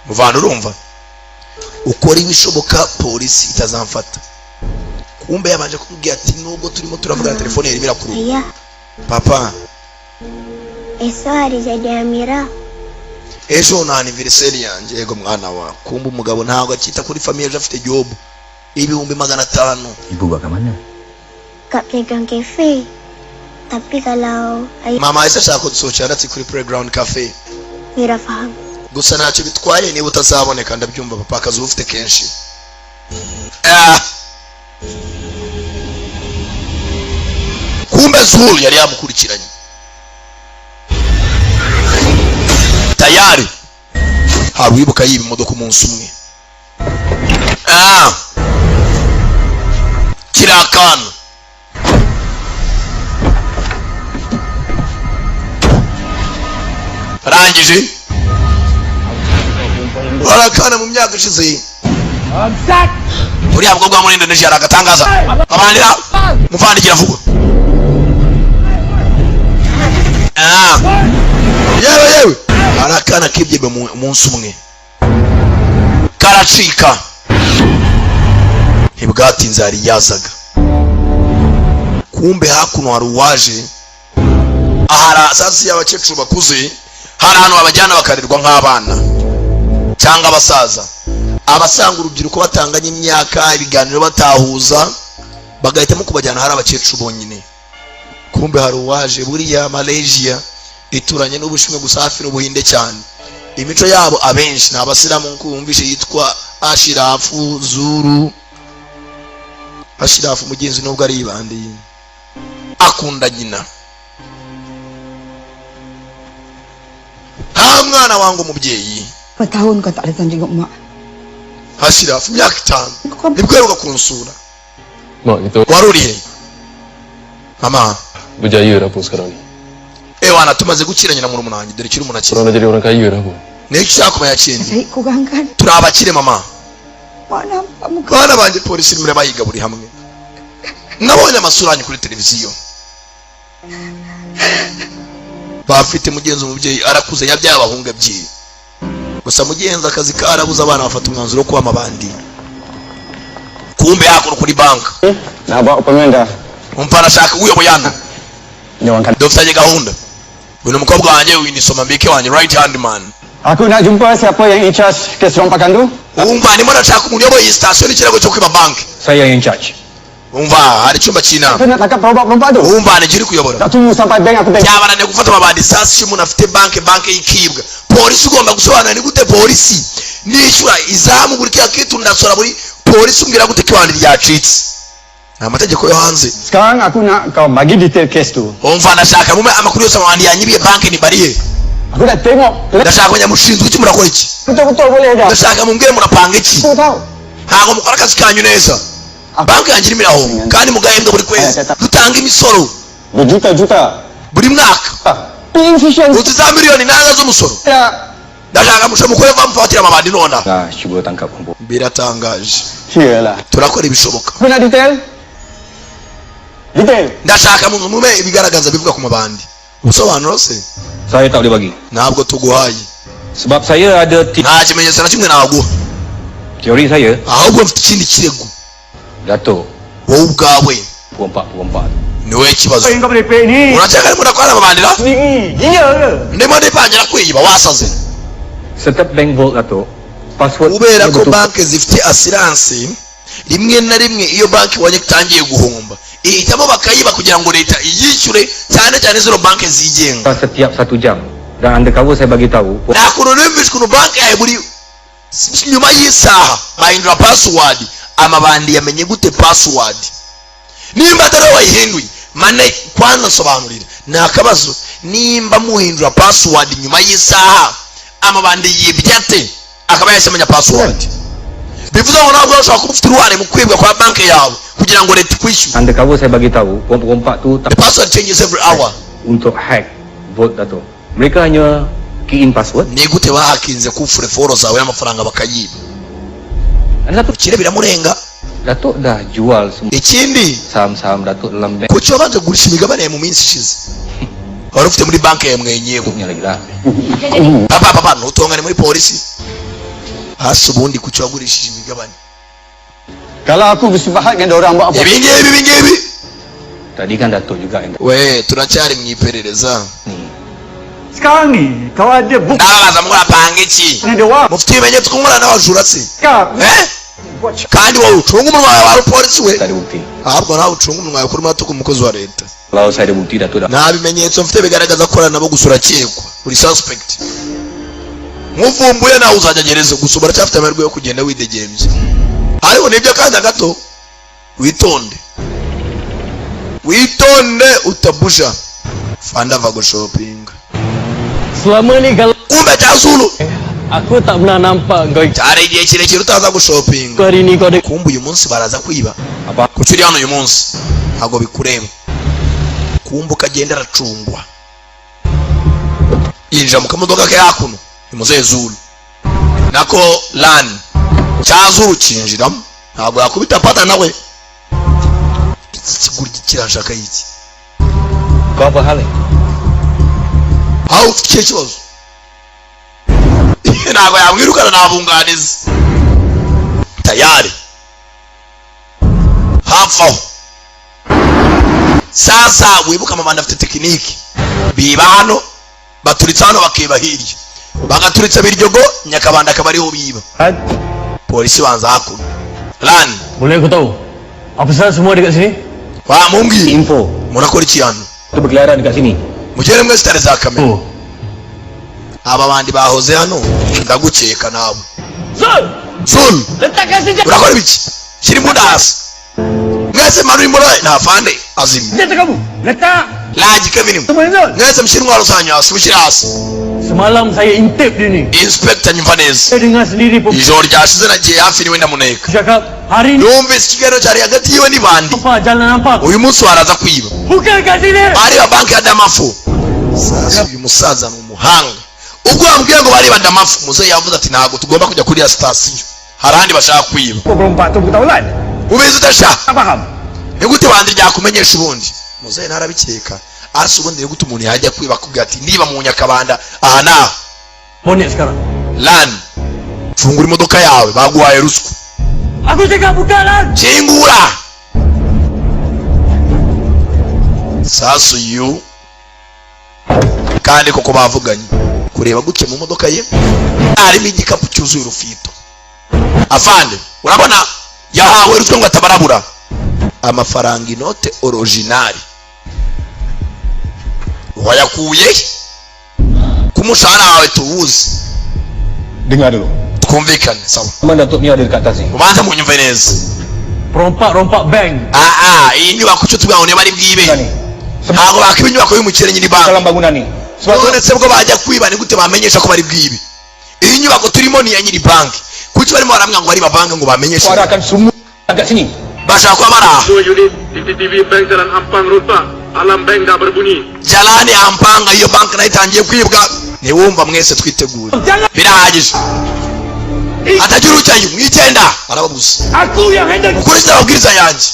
Muvana, urumva, ukora ibishoboka polisi itazamfata. Kumbe yabanje kumubwira ati: "Nubwo turimo turavugana, telefone yarimo irakurura."
Ayah,
Papa.
esok hari jadi Amira.
Ejo ni anniversaire yanjye. Yego mwana wa. Kumbe umugabo ntabwo akita kuri famille, ejo afite job 500,000.
Ibu buat kat mana?
Kat Playground Cafe. Tapi kalau ayah
Mama ese ashaka kudusohokera ati kuri Playground Cafe.
Mira faham.
Gusa ntacyo bitwaye niba utazaboneka, ndabyumva papa, akazi uba ufite kenshi. Ah. Kumbe Zul yari yamukurikiranye tayari, hari uwibuka yiba imodoka umunsi umwe. Ah. Kiriya kantu arangije barakana mu myaka ishize, uriya mukobwa wo muri Indonesia aragatangaza abandira muvandikira vuba. Ah. Yewe yewe, arakana kibye umunsi umwe karacika. Ntibwatinze hari yazaga, kumbe hakuno hari uwaje ahara sasi y'abakecuru bakuze, hari ahantu babajyana bakarirwa nk'abana cyangwa abasaza, abasanga urubyiruko batanganye imyaka, ibiganiro batahuza, bagahitamo kubajyana hari abakecuru bonyine. Kumbe hari uwaje. Buriya Malaysia ituranye n'Ubushinwa gusa hafi n'Ubuhinde cyane, imico yabo abenshi ni abasilamu, nk'uko wumvishe yitwa Ashirafu Zuru. Ashirafu mugenzi nubwo ari ibandi akunda nyina, nta mwana wanga umubyeyi.
Berapa tahun kau tak datang jenguk mak?
Ashirafu imyaka 5 nibwo yaheruka kunsura.
Mak, kita
Wari urihe mama?
berjaya dah pun sekarang ni.
Ewana tumaze gukira nyina murumuna wanjye, dore kiri umuntu akize.
Korang dah jadi orang kaya dah pun.
Nicyo ushaka kumenya kindi?
Cari korang kan?
Turi abakire mama.
Mak nampak muka.
Bana banjye polisi irimo irabahiga buri hamwe, nabonye amasura yanyu kuri televiziyo. Bafite mugenzi umubyeyi arakuze yabyaye abahungu ebyiri gusa, mugenzi akazi karabuze, abana bafata umwanzuro wo kuba amabandi. Kumbe hakuno kuri banka
Nak buat appointment dah.
umva arashaka uyoboye hano,
Dia orang kata.
dufitanye gahunda. Uyu ni umukobwa wanjye, uyu ni Somambike wanjye, right hand man.
Aku nak jumpa siapa yang in charge kes rompakan tu.
Umva ndimo ndashaka umuntu uyoboye iyi sitasiyo n'ikirego cyo kwiba banki.
Saya yang in charge.
Umva hari icyumba cy'inama.
Aku nak tangkap perompak-perompak tu.
Umva ni uri kuyobora.
Tak tunggu sampai bank aku tengok.
Byabananiye gufata amabandi. Sasi umuntu afite banki, banki yikibwa, polisi ugomba gusobanura ni gute polisi nishyura izamu buri kiriya kitu ndasora buri polisi umbwira gute ko ibandi ryacitse, ni amategeko yo hanze.
Sekarang aku nak kau bagi detail kes tu.
Umva ndashaka mume amakuru yose, amabandi yanyibiye banki ni barihe.
Aku nak tengok
Ndashaka kumenya mushinzwe iki, murakora iki.
betul-betul boleh dah.
Ndashaka mumbwire murapanga iki.
Aku tahu.
Ntabwo mukora akazi kanyu neza, banki yanjye irimo irahomba kandi mugahembwa buri kwezi, dutanga imisoro
Berjuta-juta.
buri mwaka,
Inefficient.
uti za miliyoni nanga z'umusoro.
Tak.
Ndashaka mushe mukore bamufatira amabandi nonaha.
Dah cuba tangkap perempuan.
Biratangaje.
Iyalah.
Turakora ibishoboka.
Aku nak detail. Detail.
Ndashaka mume ibigaragaza bivuga ku mabandi, ubusobanuro se.
Saya tak boleh bagi.
Ntabwo tuguhaye.
Sebab saya ada
Nta kimenyetso na kimwe naguha.
teori saya.
Ahubwo mfite ikindi kirego.
Datuk,
Wowe ubwawe
perompak-perompak tu.
ni wowe kibazo.
Kau merepek ni.
Urakeka arimo urakora amabandira?
Sendiri. Gila ke?
Ndimo ndipangira kwiba, wasaze.
Setiap bank vault Datuk, password
Kubera ko
betul.
Banki zifite asiranse, rimwe na rimwe iyo banki ibonye itangiye guhomba ihitamo bakayiba kugira ngo leta iyishyure, cyane cyane zino banki zigenga.
Setiap satu jam. Dan undercover saya bagi tahu,
Nta kuntu numvise ukuntu banki yawe buri nyuma y'isaha bahindura password. Amabandi yamenye gute password nimba atari wowe wayihinduye? Mane kwanza nsobanurira, ni akabazo. Nimba muhindura password nyuma y'isaha, amabandi yibye ate akaba yahise amenya password? Bivuze ngo ntabwo ushobora kuba ufite uruhare mu kwibwa kwa banki yawe kugira ngo leta ikwishyure.
Undercover saya bagi tahu, perompak-perompak tu tak
The password changes every hour.
untuk hack vault Datuk. Mereka hanya key in password.
Ni gute bahakinze coffre-fort zawe n'amafaranga bakayiba?
Ada satu,
Ukire biramurenga.
Datuk dah jual semua
Ikindi,
saham-saham Datuk dalam bank.
Kuki wabanje kugurisha imigabane yawe mu minsi ishize wari ufite muri banki yawe mwenyewe?
Punya lagi lah.
Papa, papa, ntutongane muri polisi hasi. Ubundi kuki wagurishije imigabane?
Kalau aku bersepakat dengan orang buat apa?
Ibi ngibi, ibi ngibi.
Tadi kan Datuk juga yang
We, turacyari mu iperereza.
ni.
Sekarang ni kau ada bukti
Ndababaza, murapanga iki?
dengan dia orang.
Mufite ibimenyetso ko nkorana n'abajura se?
Kau
Eh, kandi wowe ucunga umunwa wawe wari polisi we.
Tak ada bukti.
Ahubwo nawe ucunga umunwa wawe kuri muratuka umukozi wa leta.
Kalau saya ada bukti, Datuk dah
Nta bimenyetso mfite bigaragaza ko nabo, gusa urakekwa, uri suspect. Nkuvumbuye nawe uzajya gereza, gusa uracyafite amahirwe yo kugenda widegembye, ariko nibyo akanya gato. Witonde, witonde, utabusha fanda ava gushopinga.
Selama ni kalau
Kumbe cya Zulu.
aku tak pernah nampak kau
Cyari igihe kirekire utaza gushopinga.
hari ni kau ada.
Kumbe uyu munsi baraza kwiba. Kuki uri hano uyu munsi? Ntabwo bikureba. Kumbe ukagenda aracungwa, yinjira mu kamodoka ke hakuno. Ni muzehe Zulu nako lani cya Zulu kinjiramo, ntabwo yakubita pata nawe. Iki kiguryi kirashaka iki?
Kau apa hal ni?
Aho ufite ikihe kibazo? Ntabwo yamwirukana, nabunganizi tayari hafi aho. Sasa wibuka amabandi afite tekiniki, biba hano, baturitse hano, bakiba hirya, bagaturitsa Biryogo, Nyakabanda akaba ariho biba. Polisi banza hakuno lani.
Boleh aku tahu? Apa pasal semua dekat sini?
Wamumbwira.
Info.
Murakora iki hano?
Tu berkeliaran dekat sini.
Mugere mwese tare za kamera.
Oh.
Aba bandi bahoze hano, ndagukeka nawe.
Zul!
Zul!
Letakkan senjata!
Urakora ibiki? Shyira imbunda hasi mwese, manura imbunda. Nta fande azimye.
Senjata kamu! Letak!
Lagi Kevin.
Semua Zul!
Mwese mushyire intwaro zanyu hasi, mushyire hasi.
Semalam saya intip dia ni.
Inspector, nyumva neza.
Saya dengar sendiri pun
Ijoro ryashize nagiye hafi niwe ndamuneka.
cakap hari ni
Numvise ikiganiro cyari hagati yiwe n'ibandi.
apa jalan nampak.
Uyu munsi waraza kwiba.
Bukan kat sini.
Bareba banki ya Damafu. Sasa uyu musaza ni umuhanga, ubwo bambwiye ngo bareba Damafu, muzehe yavuze ati ntabwo tugomba kujya kuri ya sitasiyo, hari ahandi bashaka kwiba.
Kau perompak tu beritahu
Ubizi udasha.
Tak faham?
Ni gute bandi ryakumenyesha ubundi? Muzehe ntarabikeka asi ubundi ni gute umuntu yajya kwiba akubwira ati niba mu Nyakabanda aha n'aha?
Bonet sekarang.
Lani, fungura imodoka yawe, baguhaye ruswa.
Aku cakap bukan lah.
Kingura. Sasa uyu kandi koko bavuganye, kureba gutya mu modoka ye harimo igikapu cyuzuye urufito. Afande, urabona yahawe ruswa ngo atabarabura amafaranga, inote original wayakuye he? Ku mushahara wawe tuwuzi.
Dengar dulu.
Twumvikane, sawa.
Memang Datuk Mia ada dekat atas ni.
Ubanze munyumve neza.
Perompak-rompak bank.
Aa, iyi nyubako icyo tuvuga ngo niba ari bwibe, ntabwo bakiba inyubako y'umukire nyiri banki
Dalam bangunan ni. Sebab tu
none se bwo bajya kwiba ni gute bamenyesha ko bari bwibe? Iyi nyubako turimo ni iya nyiri banki, kuki barimo baramwa ngo bari banki ngo bamenyeshe?
Suara akan semua kat sini.
Bashaka kuba bari aha.
Unit CCTV Bank Jalan Ampang rosak. Alarm bank dah berbunyi.
Jalani Ampanga, iyo banki nayo itangiye kwibwa. Ntiwumva, mwese twitegure, birahagije, hatagira ujyayo mwigenda arababuza.
Aku yang handle!
Mukurikize amabwiriza yanjye.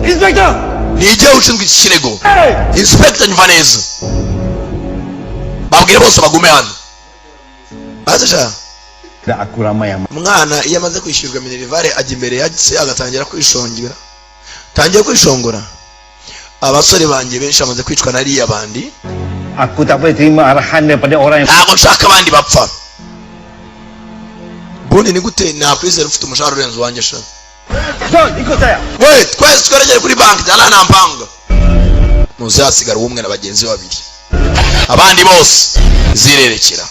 Inspector!
Ni igihe ushinzwe iki kirego.
Hey!
Inspector, nyumva neza, babwire bose bagume hano baze sha.
Tak aku ramai yang
Umwana iyo amaze kwishyurwa minerval ajya imbere ya se agatangira kwishongera, tangiye kwishongora. Abasore banjye benshi bamaze kwicwa na riya bandi.
Aku tak boleh terima arahan daripada orang yang
Ntabwo nshaka abandi bapfa. Ubundi ni gute nakwizera ufite umushahara urenze uwanjye sha?
Zul, ikut saya.
We twese tweregere kuri banki jana nta mpanga. Muze hasigara umwe na bagenzi be babiri, abandi bose zirerekera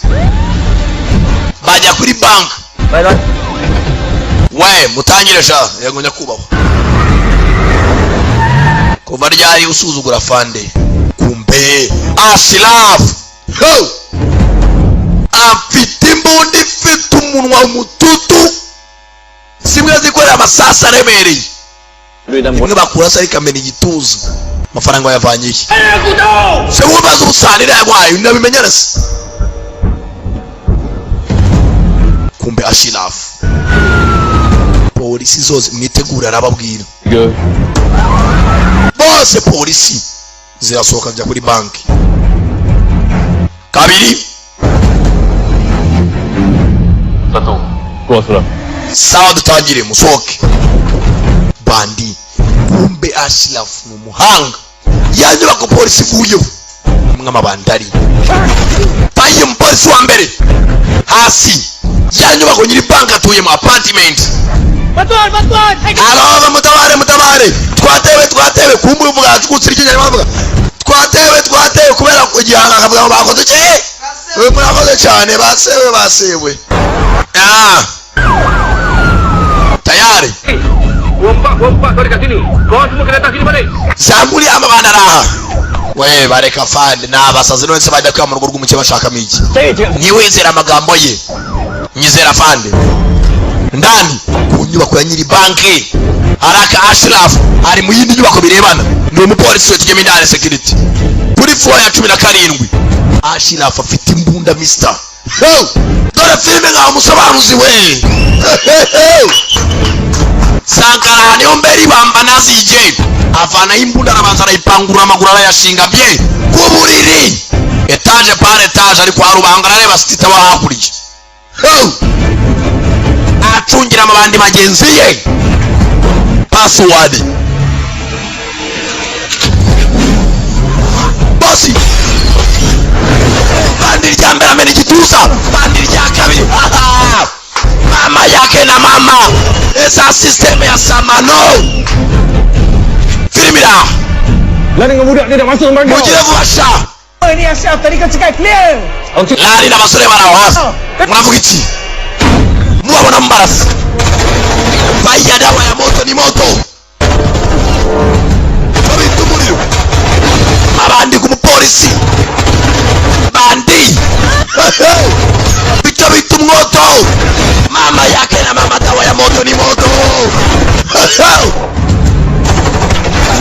bajya kuri banki.
Baiklah.
We mutangire sha. Yego nyakubahwa. Kuva ryari usuzugura fande? Kumbe Asilafu ho afite imbunda ifite umunwa mututu, zimwe zikorera amasasu aremereye, imwe bakurasa ikamena igituza. Amafaranga wayavangiye se? Wubaza ubusanire yaguhaye ndabimenyera se? Kumbe Ashirafu, polisi zose mwitegura, arababwira bose. Polisi zirasohoka zijya kuri banki kabiri.
Satu. Keluar sudah.
Sawa, dutangire, musohoke bandi. Kumbe Ashirafu ni umuhanga, ya nyubako polisi ivuyeho umwe amabandi ari tayiye. Umupolisi wa mbere hasi ya nyubako nyiri banki atuyemo apartment.
Bantuan, bantuan.
Arova, mutabare, mutabare, twatewe, twatewe. Kumbe uvuga acukutse iryo nyarwanda, avuga twatewe, twatewe kubera igihanga, akavuga ngo bakoze iki? Murakoze cyane, basewe basewe. Ah, tayari.
Rompak kau dekat sini. Kau semua kena datang sini balik.
Zamuri amabana araha we, bareka fande, ni abasazi. None se bajya kwiba mu rugo rw'umukire bashakamo iki? Ntiwizere amagambo ye, nyizera fande. Ndani ku nyubako ya nyiri banki haraka, Ashraf ari mu yindi nyubako birebana, ni umupolisi we. Tujyemo indani, security kuri floor ya 17. Ashraf afite imbunda. Mister. Hey! Dore filime nkaho umusobanuzi we. Sankara niyo mbere ibamba nazije avanaho imbunda, arabanza arayipangurura, amaguru arayashinga bye ku buriri, étage par étage, ari kwa rubanga arareba sitita wa hakurya. Hey! Acungira amabandi bagenzi ye password bosi. Bandi rya mbere amena igituza, bandi rya kabiri, mama yake na mama esa system ya samano filimira.
Lah, dengan budak dia dah masuk lembaga.
Mugire vuba sha.
Oh, ni Ashraf tadi kau cakap clear.
Lari n'abasore bari aho hafi, muravuga iki mubabona mubarasa? Faya, dawa ya moto ni moto, babita umuriro abandi ku mupolisi bandi icyo bita umwoto, mama yake na mama, dawa ya moto ni moto,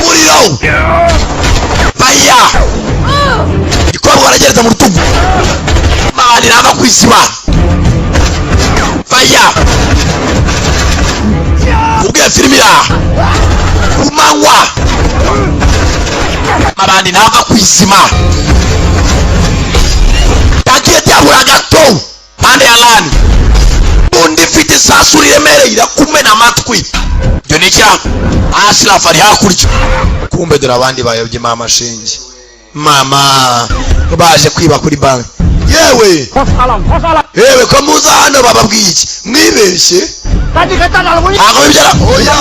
umuriro faya. Igikobwa baragereza mu rutugu, mabandi nava ku isiba faya. Ubwiye filimi iraha ku manywa, mabandi ntava ku izima, yagiye byabura gato pande ya lani. Undi ifite isasu riremereye irakumena amatwi, ibyo ni icyaha. Ashraf ari hakurya, kumbe dore abandi bayobye. Mama shinge mama, baje kwiba kuri banki. Yewe yewe, ko muza hano bababwiye iki? Mwibeshye.
Tadi kata dalam bunyi.
Ntabwo bibyara, oya.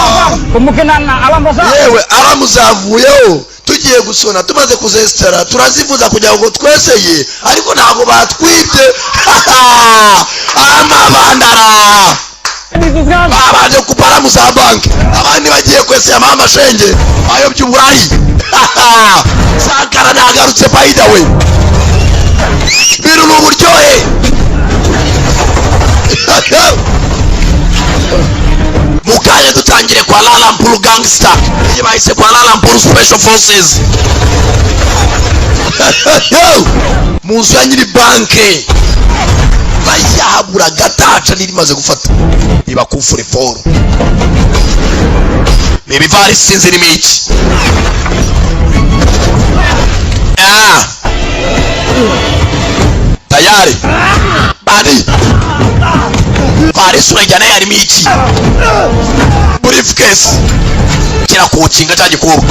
Kemungkinan alarm rosak.
Yewe, alarm zavuyeho, tugiye gusona, tumaze kuzesitara turazivuza kugira ngo tweseye, ariko ntabwo batwibye. Amabandara babanje kupara za banki, abandi bagiye kweseye amama shenge, bayobye uburayi. Sankara nagarutse. By the way, bintu ni uburyohe. Mukanya dutangire kwa Lampuru Gangster, iyi bahise kwa Lampuru Special Forces mu nzu ya nyiri banke, bayahabura gataca n'irimaze gufata iba coffre-fort ni ibivarisi, sinzi irimo iki. Ah. Tayari bani varisi urajyana yarimo iki? Briefcase kirakukinga cya gikobwa.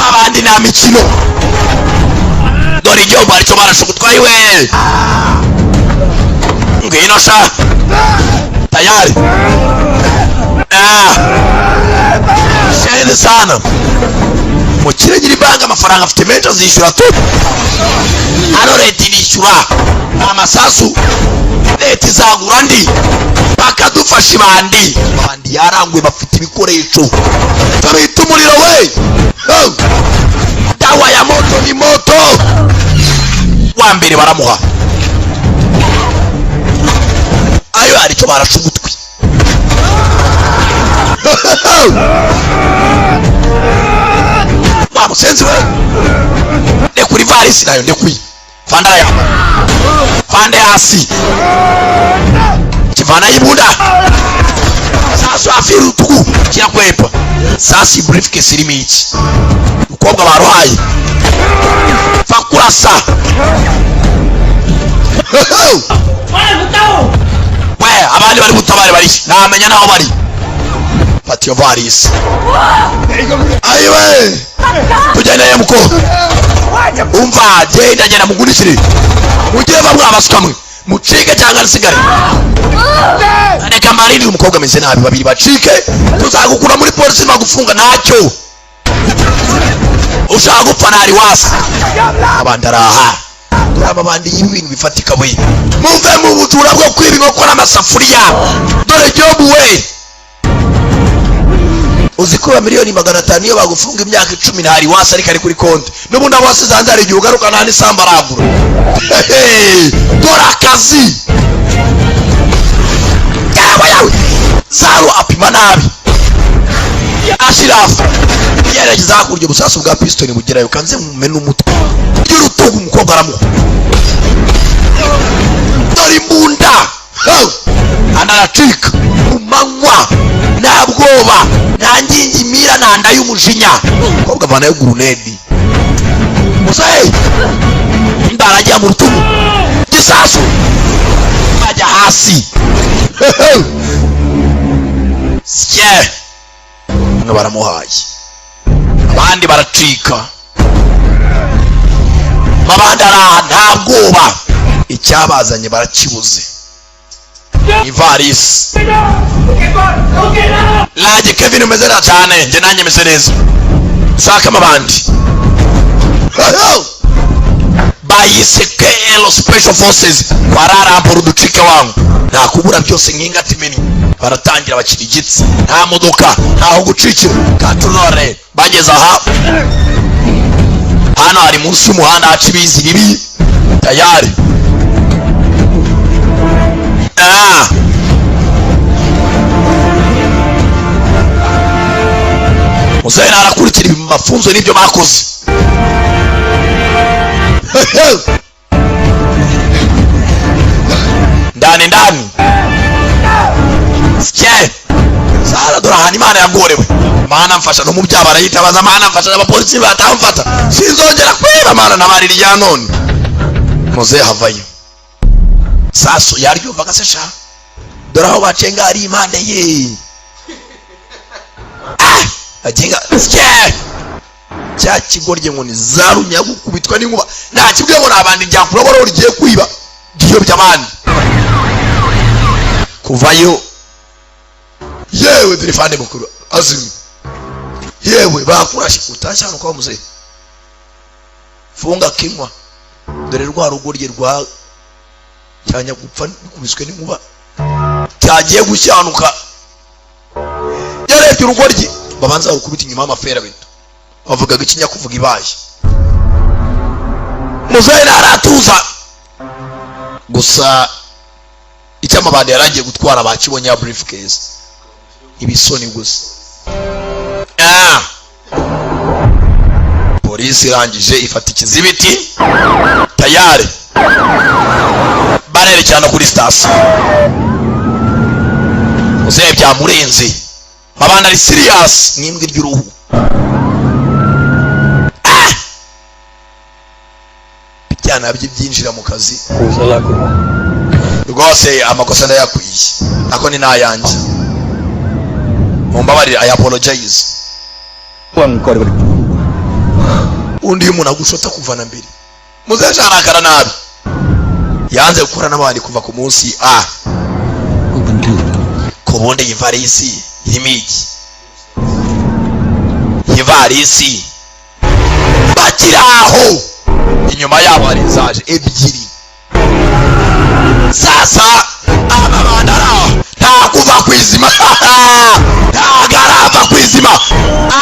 Abandi nta mikino, dore igihombo aricyo barashugutwaye we. Ngwino sha, tayari. Ah. Shahidi sana mukire nyiri banki, amafaranga afite menshi, azishyura tu. Hano leta irishyura amasasu, leta izagura andi bakadufasha. Ibandi bandi yaranguye, bafite ibikoresho babita umuriro we. Oh! Dawa ya moto ni moto. Wa mbere baramuha ayo aricyo barasha ugutwi. Wa musenzi we, ndekura ivarisi nayo, ndekuye fanda yamba fande hasi, kivanayo ibunda sasu hafi y'urutugu kirakwepa. Sasi briefcase irimo iki? Umukobwa baruhaye fakurasa we. Abandi bari butabare bari, ntamenya naho bari. Fata iyo varisi ayiwe, tugendeye muko. Umva, genda genda, mugurikire mugire va mwabasuka mwe, mucike cyangwa nsigare. Reka mbarindire umukobwa ameze nabi, babiri bacike, tuzagukura muri polisi bagufunga ntacyo. Ushaka gupfa ntari wasi. Abandi araha, dore amabandi y'ibintu bifatika we. Muve mu bujura bwo kwiba inkoko n'amasafuriya. Dore job we. Uzi ko 500 miliyoni iyo bagufunga imyaka 10 ntari wasi, ariko ari kuri konti n'ubundi abo wasize hanze hari igihe ugaruka nta n'isambu aragura. Hehe, dore akazi yawe yawe. Zaru apima nabi, Ashirafu yerekeza hakurya. Ubusasu bwa pistoni bugerayo. Kanze mumena umutwe y'urutugu. Umukobwa aramuha. Dore imbunda. Ho! Anaracika ku manywa, nta bwoba, nta ngingimira, nta nda y'umujinya. Umukobwa avanayo grenade. Muzehe ndarajya mu rutugu, gisasu ajya hasi. Hehe. Sye bamwe baramuhaye, abandi baracika. Abandi araha, nta bwoba. Icyabazanye barakibuze, ivarisi lage. Kevin, umeze neza cyane. Njye nanjye meze neza. Shaka amabandi bayise KL Special Forces wararambura uducike wangu, nta kubura byose nk'ingati imennye. Baratangira bakira igitsi, nta modoka, ntaho gucikira. Katurore bageze aha, hano hari munsi y'umuhanda haca ibizi bibi. Tayari. Ah. Muzehe arakurikira ibi mafunzo n'ibyo bakoze ndani ndani. Sye sara, dore ahantu Imana yagorewe. Mana mfasha, no mu byaha barayitabaza. Mana mfasha, abapolisi batamfata, sinzongera kwiba. Mana nabarira irya none. Muzehe havayo sasu yaryumvaga se sha. Dore aho bacenga ari impande ye. Ah, agenga sye cya kigorye ngo ni zarunya gukubitwa n'inkuba. Nta kibwiye ngo nabandi byakurabora rigiye kwiba giyobya abandi kuvayo. Yewe, dore fande mukuru azimi. Yewe, bakurashe utashye hano kwa muzehe. Funga kinywa. Dore rwa rugorye rwa cyanya gupfa bikubiswe n'inkuba cyagiye gushyanuka. Yarebye urugoryi babanza barukubita inyuma y'amafera beto. Bavugaga ikinyakuvuga ibaye. Muzehe ntaratuza gusa icyo amabandi yaragiye gutwara bakibonye ya briefcase, ibisoni gusa. Ah! Polisi irangije ifata ikizibiti, tayari barerekana kuri sitasiyo. Muzehe byamurenze, abana ari serious n'imbwa ry'uruhu. Ah! Ibyana bye byinjira mu kazi.
Aku salah aku.
Rwose amakosa ndayakwiye, ako ni nayanjye, mumbabarire. I apologize.
Buang kau daripada
Undi iyo umuntu agushota kuva na mbere, muzehe arakara nabi. Yanze gukora n'abandi kuva ku munsi a ku bundi. Iyi varisi irimo iki? Iyi varisi bakiri aho, inyuma yabo hari zaje ebyiri. Sasa aba bana araho, nta kuva ku izima, ntago arava ku izima.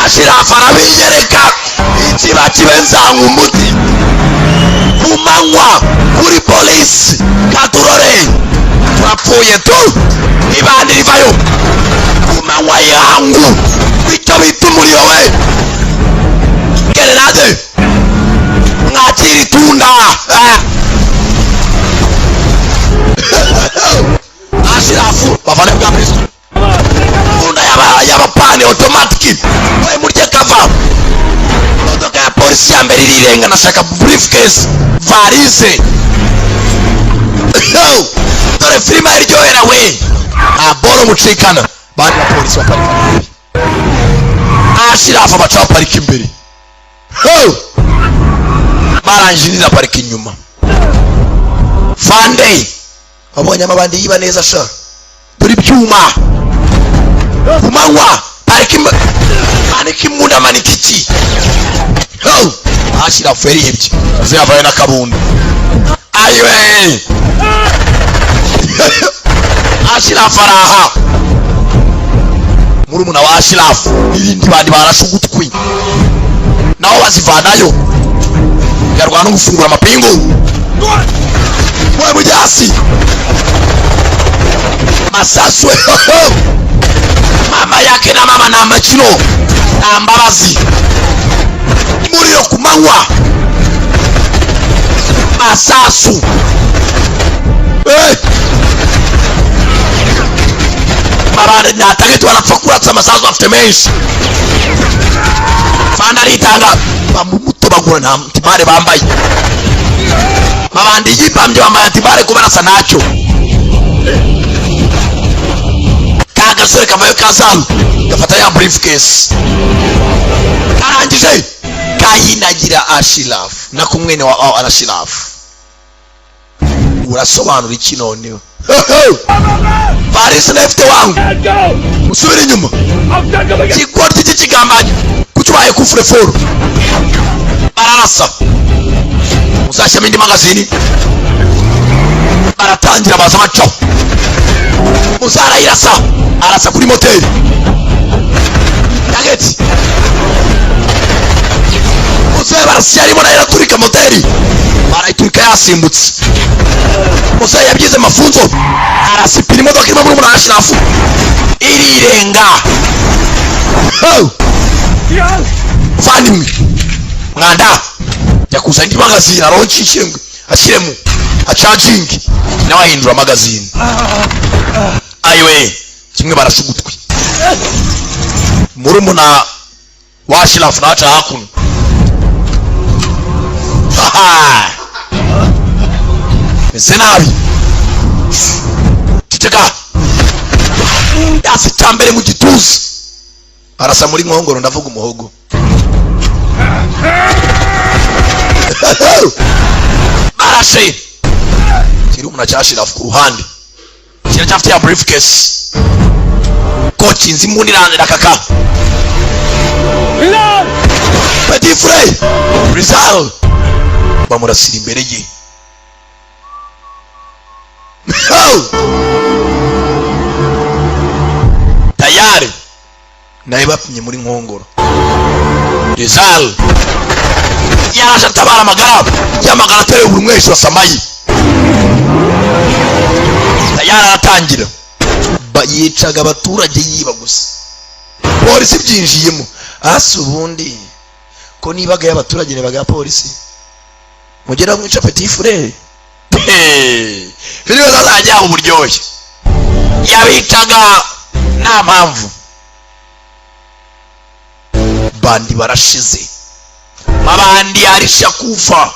Ashirafu arabiyereka ikiba kibe nzanywa umuti ku manywa kuri polisi. Katurore, turapfuye tu. Ibandi rivayo ku manywa yangu, icyo bita umuriro we. Gerenade, mwakira itunda. Ah! Ashirafu bavane bwa kristo imbunda y'abapani automatic we murye kava. Imodoka ya polisi ya mbere irirenga, nashaka briefcase, valise. Dore filime iryohera we, nta boro mucikana. Bandi bapolisi baparika imbere, Ashirafu baca baparika imbere. Ho! Barangije indi iraparika inyuma. Fande wabonye amabandi yiba neza sha. Dore ibyuma ku manywa. Parika, manika imbunda, manika iki. Ho! Ashirafu yarihebye, uzayavayo n'akabunda. Ayiwe, Ashirafu araha, murumuna wa Ashirafu n'irindi bandi barashe ugutwi, nabo bazivanayo. Yarwana no gufungura amapingu. We mujasi masasu, mama yake na mama na makino nta mbabazi, muriro ku manywa, masasu. Hey! Mabande ntatage, barapfa kuratsa amasasu, afite menshi. Fanda aritanga, bamumutobagura. Nta anti-balles bambaye, mabandi yipambye, bambaye anti-balles kubarasa ntacyo. Ka gasore kavayo kazamu, gafata ya briefcase, karangije kayinagira Ashirafu na kumwene wa Ashirafu. Urasobanura iki noneho? Farisi left wangu, usubire inyuma, kigoryi cy'ikigambanyi, kuki ubaye coffre-fort? Bararasa, uzashyiramo indi magazine. Baratangira baza bacaho, muzarayirasa, arasa kuri moteri target. Muzehe barasiye, arimo nayo iraturika, moteri barayiturika, yasimbutse. Muzehe yabyize mafunzo, arasipira imodoka irimo murumuna wa Ashirafu, irirenga. Ho! Muvandimwe mwanda, jya kuzana indi magazine, aroncishe ashyiremo acagingi, nawe ahindura magazine. Ayiwe, kimwe barasha ugutwi murumuna wa Ashirafu, naca hakuno. Haha! Meze nabi, ceceka. Yasi cyambere mu gituza, arasa muri nkongoro, ndavuga umuhogo. Barashe kirumuna cya Ashirafu ku ruhande, kiracyafite ya briefcase kocinzi, imbunda iranira kaka. Petit frere Rizal bamurasira imbere ye. Ho! Tayari nawe bapimye muri nkongoro. Rizal yaraje atabara amagara y'amagara, ateruye buri umwe hejuru asamayi. Tayari aratangira. Yicaga abaturage, yiba gusa. Polisi byinjiyemo hasi. Ubundi ko nibaga y'abaturage, nibaga ya polisi, mugera mwica petit frere, filime zazajya uburyohe. Yabicaga nta mpamvu. Bandi barashize, mabandi arisha kufa.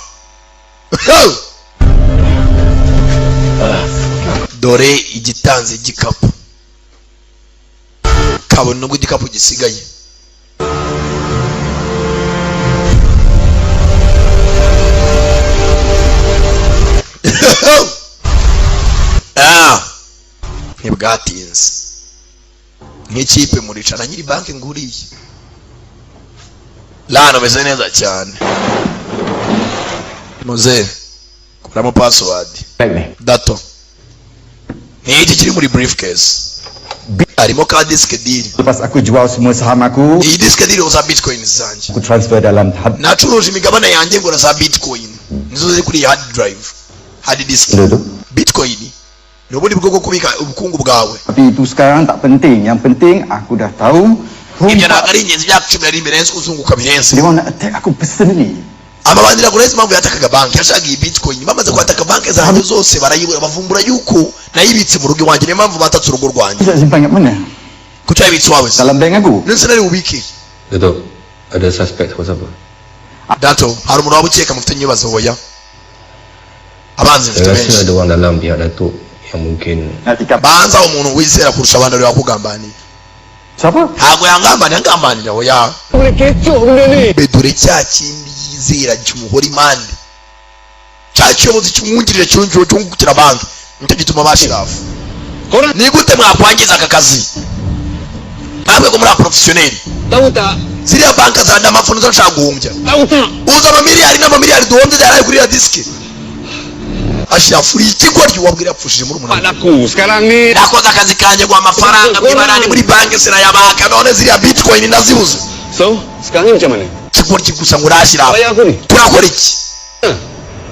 Dore igitanze igikapu, kabone nubwo igikapu gisigaye. Ah, ntibwatinze, nk'ikipe muricara nyiri banki nguriye lano, meze neza cyane. Muze kuramo password. Dato, ni iki kiri muri briefcase? Harimo ka disk diri.
Lepas aku jual semua saham aku,
Iyi disk diri za bitcoin zanjye.
aku transfer dalam hard
Nacuruje imigabane yanjye ngura za bitcoin, nizo ziri kuri iyi hard drive, hard disk.
Benda tu.
Bitcoin ni ubundi bwo bwo kubika ubukungu bwawe.
Tapi itu sekarang tak penting. Yang penting aku dah tahu
Ibyo ntabwo ari ingenzi, imyaka 10 yari imbere uzunguka birenze.
dia orang nak attack aku personally.
Amabandi ntabwo nzi impamvu yatakaga banki, yashakaga iyi bitcoin. Bamaze kwataka banki zanjye zose barayibura, bavumbura yuko nayibitse mu rugo iwanjye, niyo mpamvu batatse urugo rwanjye.
Nak simpan kat mana?
Kuki wayibitse iwawe se?
Dalam bank aku.
None se nari bubike?
Datuk, ada suspek siapa-siapa?
Dato, hari umuntu waba ukeka mufite ibibazo? Hoya, abanzi mfite
Saya rasa
benshi.
ada orang dalam pihak Datuk yang mungkin
Nak tikam
Banza umuntu wizera kurusha abandi ari wakugambaniye.
siapa?
Ntabwo yangambaniye, angambanira hoya.
Boleh kecoh benda ni.
Be dore cya kindi yizera kimuhora impande, cya kiyobozi kimwungirije cyungukira banki, nicyo gituma bashirafu. Ni gute mwakwangiza aka kazi, mwebwe ko muri abaprofessional?
Tahu tak?
Ziriya banka za ndamafuno zo nshaka guhumbya. Uza amamiliyari n'amamiliyari duhombye byaraye kuri iriya disike. Ashraf, uri ikigoryi, wabwira yapfushije muri umunani.
Aku sekarang ni
Nakoze akazi kanjye guha amafaranga mwibarani muri banki sinayabaka, none ziriya bitcoin ndazibuze.
So, sekarang ni macam mana?
Ikigoryi gusa ngo urashyira.
Bayar aku ni.
Turakora iki?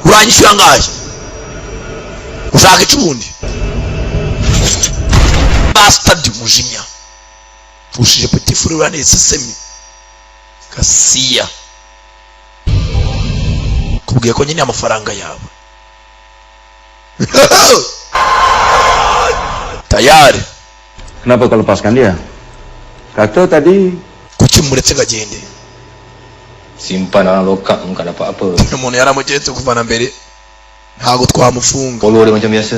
Uranyishyura angahe? Ushaka iki ubundi? Bastard, umujinya pfushije petit frère, uranetse semi kasiya kubwiye ko nyine amafaranga yawe tayari.
Kenapa kau lepaskan dia? Kata tadi
Kuki muretse ngo agende?
Simpan dalam lokap pun tak dapat apa.
Umuntu yaramugetse kuva na mbere, ntabwo twamufunga.
Follow dia macam biasa.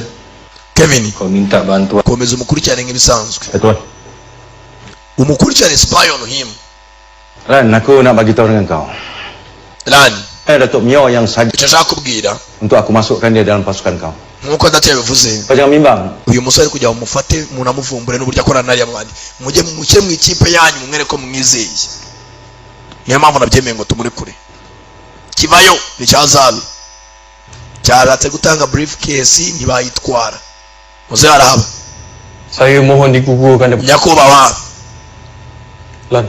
Kevin.
Kau minta bantuan.
Komeza umukurikirane nk'ibisanzwe.
Tuan.
Umukurikirane, spy on him.
Ran, aku nak bagi tahu dengan kau.
Ran.
Eh, Datuk Mio yang saja
Icyo nshaka kubwira,
untuk aku masukkan dia dalam pasukan kau.
Nk'uko data yabivuze,
Kau jangan bimbang.
Uyu musore kugira ngo mumufate munamuvumbure n'uburyo akorana n'ariya mabandi, mujye mumushyire mu ikipe yanyu, mumwereke ko mumwizeye. Niyo mpamvu nabyemeye ngo tumurekure. Kivayo ni cyazalu cyaratse gutanga briefcase, ntibayitwara. Muze arahaba.
Saya mohon digugurkan daripada
Nyakubahwa,
Lan.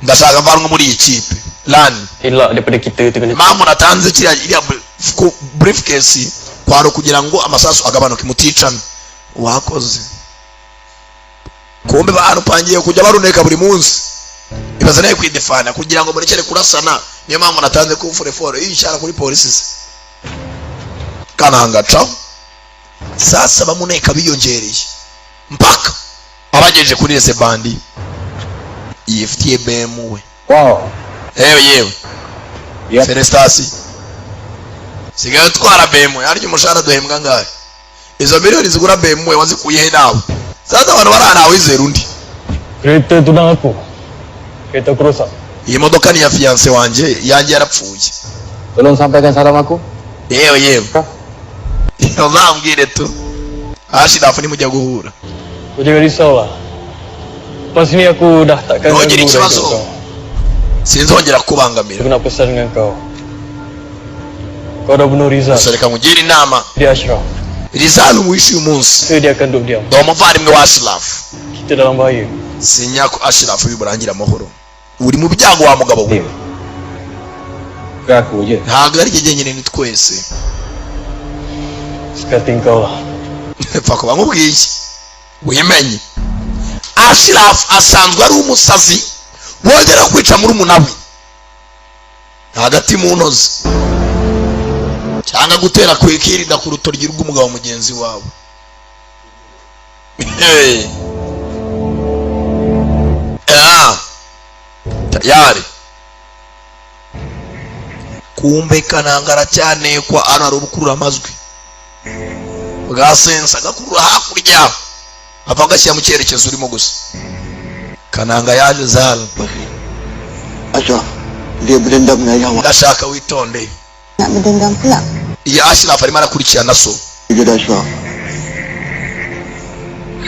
Ndashaka mvanwe muri iyi kipe, Lan.
Elak daripada kita terkena.
Impamvu natanze kiriya iriya briefcase kwari ukugira ngo amasasu agabanuke, muticana. Wakoze kumbe barupangiye kujya baruneka buri munsi. Ibaze nawe kwidefana kugira ngo murekere kurasana. Niyo mpamvu natanze coffre-fort iyi kuri polisi se kanangaca. Sasa bamuneka biyongereye mpaka abagejeje kuri ese bandi yifitiye BMW.
Wow.
Yewe yewe.
Yep.
Félicitations, sigaye utwara BMW. Harya umushahara duhembwa angahe? Izo miliyoni zigura BMW wazikuye he nawe? Sasa abantu bari ahantu wizera undi.
Kereta tunang aku. Kereta aku rosak.
Iyi modoka ni iya fiancée wanjye, iyanjye yarapfuye.
Tolong sampaikan salam aku.
Yewe yewe, uzambwire tu Ashirafu nimujya guhura.
Kau jangan risau lah. Lepas ni aku dah takkan
Ntugire
ganggu dah
ikibazo.
hidup kau.
Sinzongera kubangamira.
Aku nak pesan dengan kau. Kau dah bunuh Rizal.
Gusa reka nkugire inama.
Dia Ashraf.
Rizal umwishe uyu munsi.
Dia akan duduk diam.
Ndi umuvandimwe wa Ashirafu.
Kita dalam bahaya.
Sinya ko Ashirafu biburangira amahoro. Uri mu byago wa mugabo we.
Bukan aku je.
Ntabwo ari jye jyenyine, ni twese.
Suka hati kau lah.
Pfa kuba nkubwiye wimenye. Ashirafu asanzwe ari umusazi wongera kwica murumuna we hagati mu ntozi cyangwa gutera kwikirinda ku rutoryi rw'umugabo mugenzi wawe. Hey. Ah. Tayari kumbe Kananga aracyanekwa hano. Hari ubukurura amajwi bwa sensor, agakurura hakurya ava agashyira mu cyerekezo urimo gusa. Kananga yaje zara.
Ashraf, dia berdendam dengan ayah awak.
Ndashaka witonde.
Nak berdendam pula.
Iyi Ashraf arimo arakurikirana so.
Jujur Ashraf.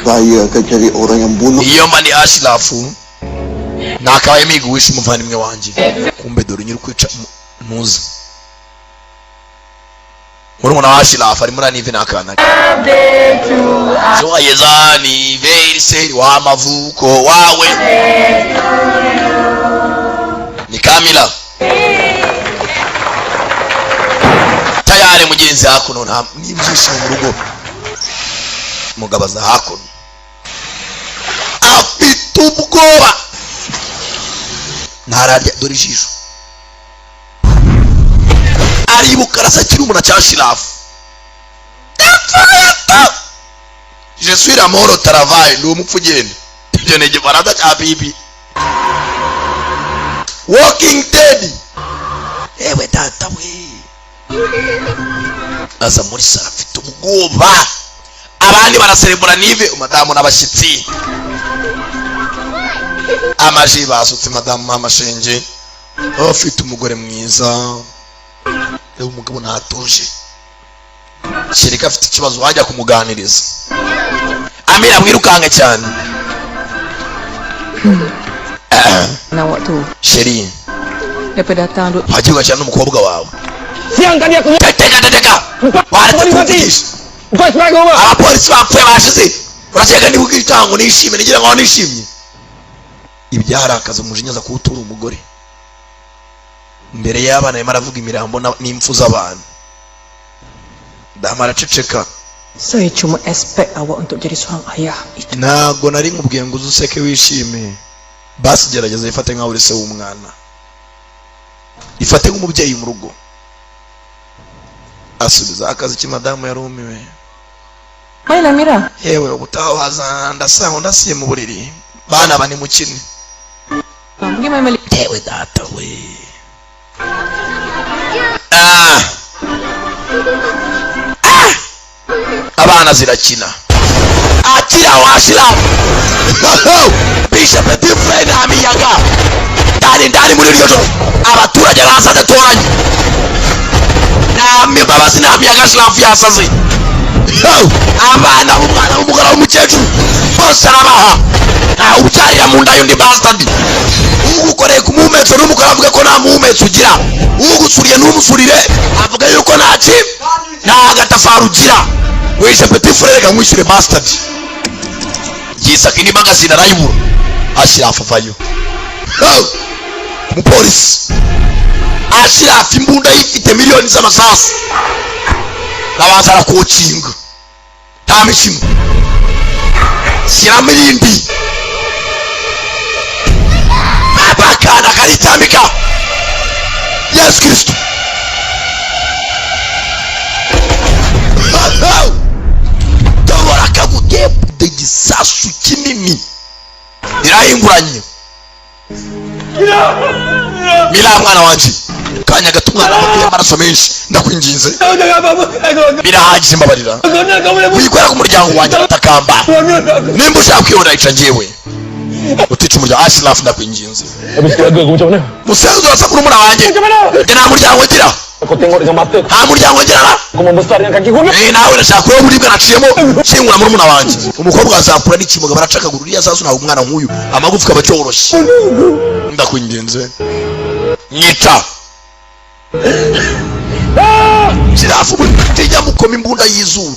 Saya akan cari orang yang bunuh.
Iyo mba ni Ashirafu nakabaye miga uwishe umuvandimwe wanjye. Kumbe dore nyiri kwica ntuzi murumuna wa Ashirafu arimo uranive n'akana ke. Joyeux anniversaire w'amavuko wawe ni Kamila. Tayari mugenzi hakuno nta n'ibyishimo mu rugo. Umugabo aza hakuno afite ubwoba, ntararya. Dore ijisho, aribuka arasa akiri umuntu cya Shirafu. Je suis la mort au travail, ndi umupfu ugenda. Ibyo ni igifaransa cya bibi walking dead. Ewe data we, aza muri sara afite ubwoba. Abandi baraserebura nive umudamu n'abashyitsi, amaji basutse madamu amashinge afite umugore mwiza. Reba umugabo ntatuje, kereka afite ikibazo wajya kumuganiriza. Amira mwirukanka cyane.
Awak tu.
Chérie.
Daripada datang duk.
Wagiye ugakina n'umukobwa wawe.
Siang tadi aku
Teka, teka. Waretse kumvugisha.
Kau sebagai apa?
Abapolisi bapfuye bashize, urakeka niba ubwitango nishimye nigira nkaho nishimye? Ibyarakaza umujinya aza kuwutura umugore mbere y'abana, arimo aravuga imirambo n'impfu z'abantu. Damu araceceka.
Saya cuma expect awak untuk jadi seorang ayah. Itu.
Ntabwo nari nkubwiye ngo uze useke wishime. Basi gerageza ifate nkaho uri se w'umwana, ifate nk'umubyeyi mu rugo. Asubiza akazi ki. Madamu yarumiwe.
Mainlah, Mira.
Yewe, ubutaha waza ndasaho ndasiye mu buriri, bana bani mukine.
Pergi main balik.
Yewe data we! Ah! Ah! Abana zirakina, akira washira bishe petit frere nta miyaga ndani ndani. Muri iryo joro abaturage basaze toranye, nta mbabazi, nta miyaga. Shirafu yasaze. Abana b'umwana w'umugore w'umukecuru bose arabaha, ntawe ubyarira mu nda y'undi. Bastard, ugukoreye ku muhumetso n'umugore avuga ko nta muhumetso ugira, ugusuriye ntumusurire avuga yuko nta ki, nta gatafari ugira. Wishe petit frere, reka nkwishyure. Bastard yisaka indi magazine arayibura, ashyira avayo. Umupolisi ashyira hafi imbunda ifite miliyoni z'amasasu, arabanza arakokinga, nta mikino, shyiramo irindi. Akana karitambika. Yesu Kristo, tobora kagugebde igisasu kinini irahinguranye. Mira, mwana wanje, kanya gato, umwana wakuye amaraso menshi, ndakwinginze, birahagije, mbabarira, wikorera ku muryango wanjye. Atakamba, nimba ushaka kwihora ica njyewe, utica umuryango. Ashirafu, ndakwinginze.
Habis keluarga aku macam mana?
Musenzi, urasa murumuna wanjye, njye nta muryango ngira.
Kau tengok dengan mata.
Nta muryango ngira na.
Kau membesar dengan kaki guna.
Eh, nawe ndashaka kureba uburibwe naciyemo nshingura murumuna wanjye. Umukobwa azakura n'ikimuga baracakagura uriya sasu. Ntabwo umwana nk'uyu amagufwa aba acyoroshye. Ndakwinginze, nyica. Kirafu tijya mukoma imbunda y'izuru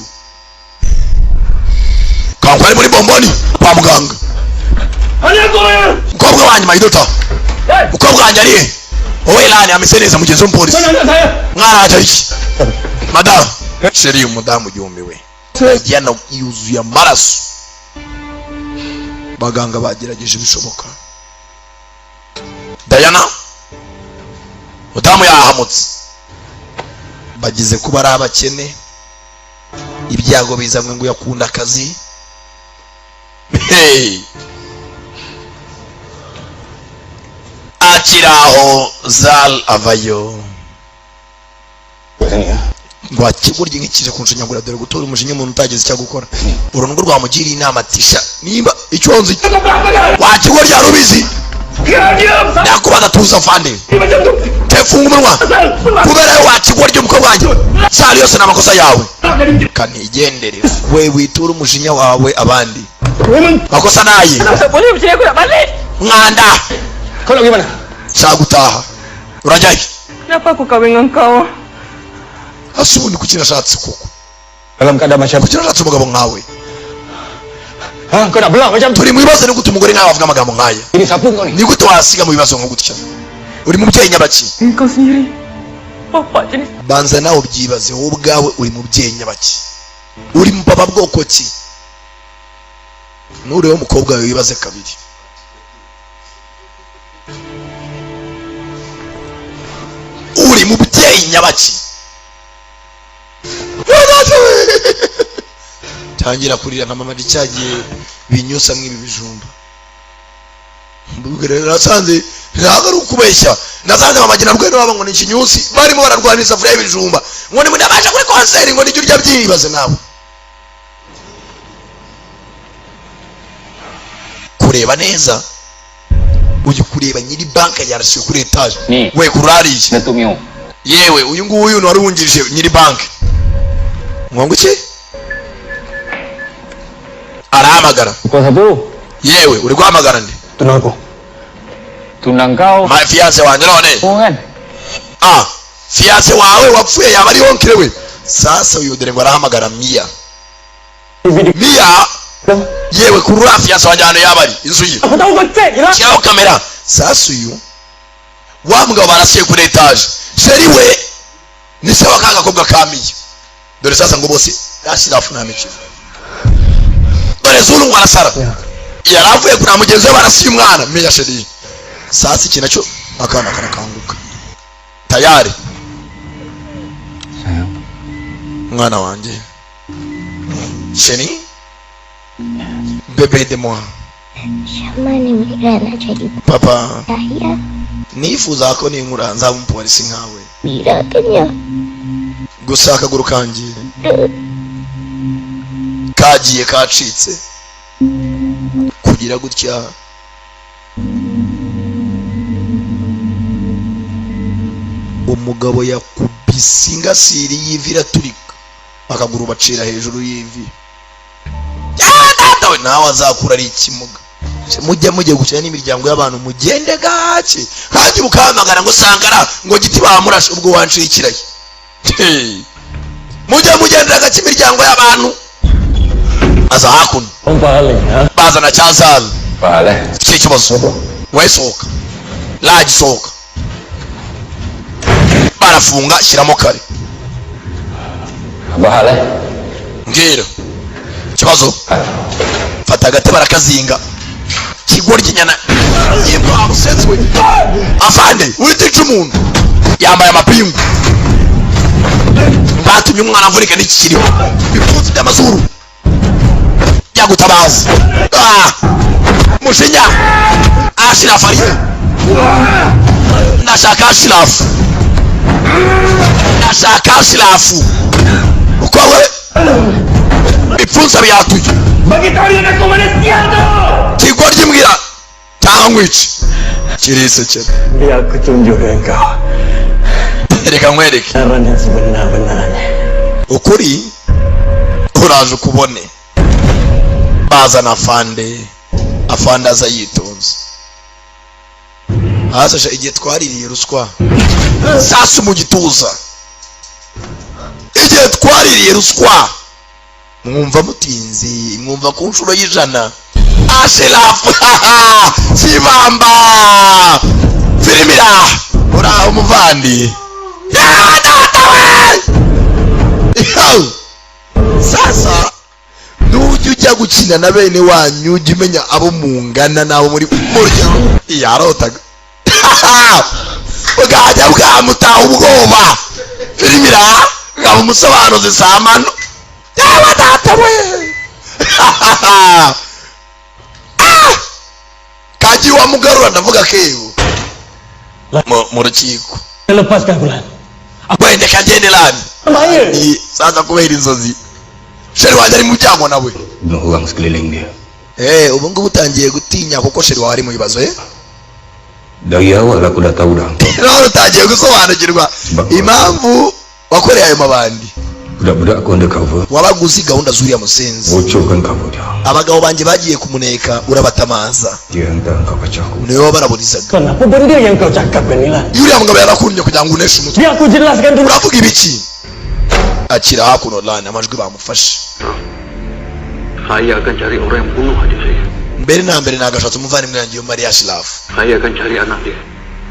kankwa ari muri bomboni kwa muganga. Umukobwa wanjye, my daughter, umukobwa wanjye ari he? Wowe lani ameze neza, mugenzi w'umupolisi, mwana wanjye iki? Madamu chérie, umudamu yumiwe, yana yuzuye amaraso. Abaganga bagerageje ibishoboka. Dayana, mudamu yahamutse, bagize kuba ari abakene, ibyago bizamwe ngo yakunda akazi. Hey! Akiri aho Zal avayo ngo akigurye nk'ikije kunshinyagura. Dore gutora umujinya umuntu utagize icyo gukora. Uru nirwo rwamugiriye inama ati: "Sha, nimba icyo nzi wakigorya rubizi." Ndakubaza, tuza fande, tefunga umunwa kubera yo wakigorya. Umukobwa wanjye sari yose ni amakosa yawe, kanigendere. We witura umujinya wawe abandi, makosa naye.
Tak boleh macam ni, aku nak balik.
Mwanda.
Kau nak pergi mana?
Shaka gutaha, urajyayo?
Kenapa aku kahwin dengan kau?
Ase ubundi kuki nashatse koko?
Dalam keadaan macam
Kuki nashatse umugabo nkawe?
Ha, kau nak belah macam tu.
Turi mu bibazo, ni gute umugore nkawe avuga amagambo nk'aya?
Ini siapa kau ni?
Ni gute wasiga mu bibazo nko gutya? Uri mubyeyi nyabaki?
Kau sendiri. Bapak jenis
Banza nawe ubyibaze wowe ubwawe, uri mubyeyi nyabaki? Uri mu papa bwoko ki? Nureba umukobwa wawe wibaze kabiri. Uri mubyeyi nyabaki? Tangira kurira nka mama cyagiye binyusa mw'ibi bijumba. Mbubwire, nasanze ntabwo ari ukubeshya, nasanze mama gira rweno wabo ngo ni ikinyusi, barimo bararwana isafuriya y'ibijumba, ngo ni munabasha kuri konseri, ngo nijye urya. Byibaze nawe kureba neza, ujya kureba nyiri banka yarasiwe kuri etaje.
Ni.
We kurariye.
Datuk Mio.
Yewe, uyu nguyu ni wari wungirije nyiri banki. Ngo iki arahamagara?
Kau satu.
Yewe, uri guhamagara nde?
Tunang aku.
Tunang kau.
My fiancé wanjye none.
Oh kan?
Ah, fiancé wawe wapfuye yaba ari oncle we. Sasa uyu dore ngo arahamagara Mia. Mia yewe kurura fiancé wanjye hano yaba ari inzu ye.
Aku tahu kau check je lah.
Shyiraho kamera. Sasa uyu wa mugabo barasiye kuri etage. Chéri we ni se wa kagakobwa ka Mia. Dore sasa ngo bose Ashirafu nta mikino. Dore Zulu ngo arasara. Yaravuye kuri mugenzi we barasiye umwana Mia chéri. Sasa iki nacyo akana karakanguka. Tayari. Mwana wanjye. Chéri. Bébé de moi.
Syama ni Mira nak jadi
Papa.
Ayah.
Nifuza ko ninkura nzaba umupolisi nkawe.
Mira kenya.
Gusa akaguru kanjye kagiye kacitse. Kugira gutya umugabo yakubise ingasiri y'ivi iraturika, akaguru bacira hejuru y'ivi. Data we nawe azakura ari ikimuga. Mujya mujye gukina n'imiryango y'abantu mugende gake, kandi mukahamagara ngo Sankara ngo giti bamurashe ubwo wanciye ikirayi. Mujye mugendera gake imiryango y'abantu. Aza hakuno bazana cyazaza iki kibazo we sohoka laji sohoka, barafunga shyiramo kare. Mbwira ikibazo. Fata agate barakazinga. Kigoryi nyana yibwa usenzwe. Afande witica umuntu yambaye amapingu. Batumye umwana avurika n'ikiriho. Bipfunsi by'amazuru. Yagutabaza. Ah! Mushinya. Ashiraf ari. Ndashaka Ashiraf. Ndashaka Ashiraf. Uko we bipfunsi byatuye.
Bagi tahu dia nak ke mana sial tu.
Kigoryi mbwira cyangwa iki kirisekera.
Biar aku tunjukkan kau.
Reka nkwereke.
Kebenaran yang sebenar-benarnya.
Ukuri uraje ukubone. Bazana afande. Afande aza yitonze. Hasasha igihe twaririye ruswa. Sasu mu gituza. Igihe twaririye ruswa. Mwumva mutinzi, mwumva ku nshuro y'ijana. Ashiraf Kibamba Firimira uraho muvandi. Ya data we. Sasa nujya ujya gukina na bene wanyu ujya umenya abo mungana n'abo muri muryango. Yarotaga bwajya bwamutaha ubwoba. Firimira ngaba umusobanuzi samano. Yawa data we. Kaji wa mugarura ndavuga keyo mu rukiko.
Lepaskan bulan.
Wende kagende lani. Sasa kubera inzozi. Sheri wanjye ari mu byago nawe.
Orang sekeliling dia.
Ubu ngubu utangiye gutinya kuko sheri wawe ari mu bibazo eh?
Dari awal aku dah tahu dah.
None utangiye gusobanukirwa impamvu wakoreye ayo mabandi.
Budak-budak aku undercover.
Wabaga uzi gahunda z'uriya musenzi.
Bocorkan cover dia.
Abagabo banjye bagiye kumuneka urabatamaza.
Dia hantar kau kacau aku.
Niwe wabaraburizaga.
Kenapa benda yang kau cakapkan ni lah?
Uriya mugabo yarakunye kugira ngo uneshe umutwe.
Biar aku jelaskan dulu.
Uravuga ibiki? Akira hakuno lana amajwi bamufashe.
Saya akan cari orang yang bunuh adik saya.
Mbere na mbere nagashatse umuvandimwe wanjye Maria Ashraf.
Saya akan cari anak dia.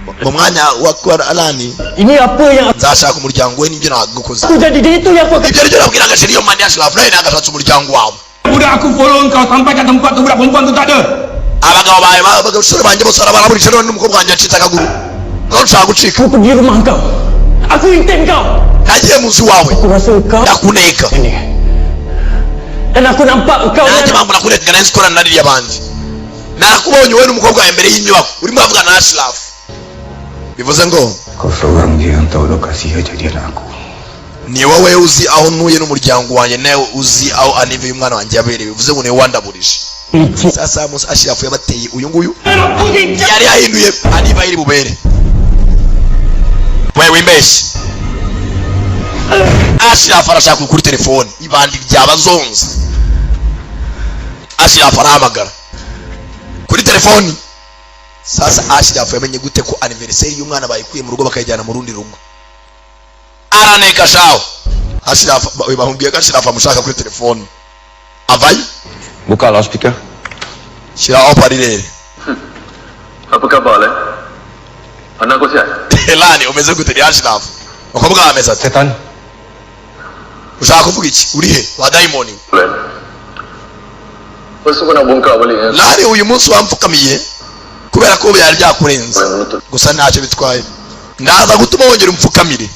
Mu mwanya wa Alani
Ini apa yang
nzashaka umuryango we nibyo nagukoze.
aku jadi dia itu yang aku
Ibyo aribyo nabwiraga Sheri yo Maria Ashraf nawe nagashatse umuryango wawe.
Budak aku follow kau sampai kat tempat tu budak perempuan tu tak ada.
Abagabo bawe abasore banjye bose baraburisha none n'umukobwa wanjye yacitse akaguru. None ushaka gucika.
Aku pergi rumah kau. Aku intip kau.
Nagiye mu nzu wawe.
Aku rasa kau
ndakuneka.
Ini. Dan aku nampak kau
nanjye mpamvu nakunekaga nari nzi ko nanaririye abandi. Narakubonye wowe n'umukobwa wawe imbere y'inyubako urimo uravugana na Ashraf. Bivuze ngo
Kau seorang je yang tahu lokasi kejadian aku.
Ni wowe uzi aho ntuye n'umuryango wanjye, nawe uzi aho anive y'umwana wanjye yabereye. Bivuze ngo niwe wandaburije. Sasa Musa Ashraf yabateye uyu nguyu yari yahinduye aniva iri bubere. Wewe wimbeshye. Ashraf arashaka kuri telefone ibandi ryabazonze. Ashraf arahamagara kuri telefoni. Sasa Ashirafu yamenye gute ko anniversaire y'umwana bayikuye mu rugo bakayijyana mu rundi rugo? Araneka shawo. Ashirafu bamubwiye ko Ashirafu amushaka kuri telefone, avayo.
Buka loudspeaker.
Shyira haut-parleur.
Apa khabar le? Anak kau sihat?
Elani, umeze gute? Ni Ashirafu, umukobwa wawe ameze ate?
Setan.
Ushaka kuvuga iki? Uri he wa dayimoni we?
Le. Lepas tu kau nak bongkar balik eh?
Lari, uyu munsi wampfukamiye kubera ko byari byakurenze, gusa ntacyo bitwaye, ndaza gutuma wongera umupfukamire.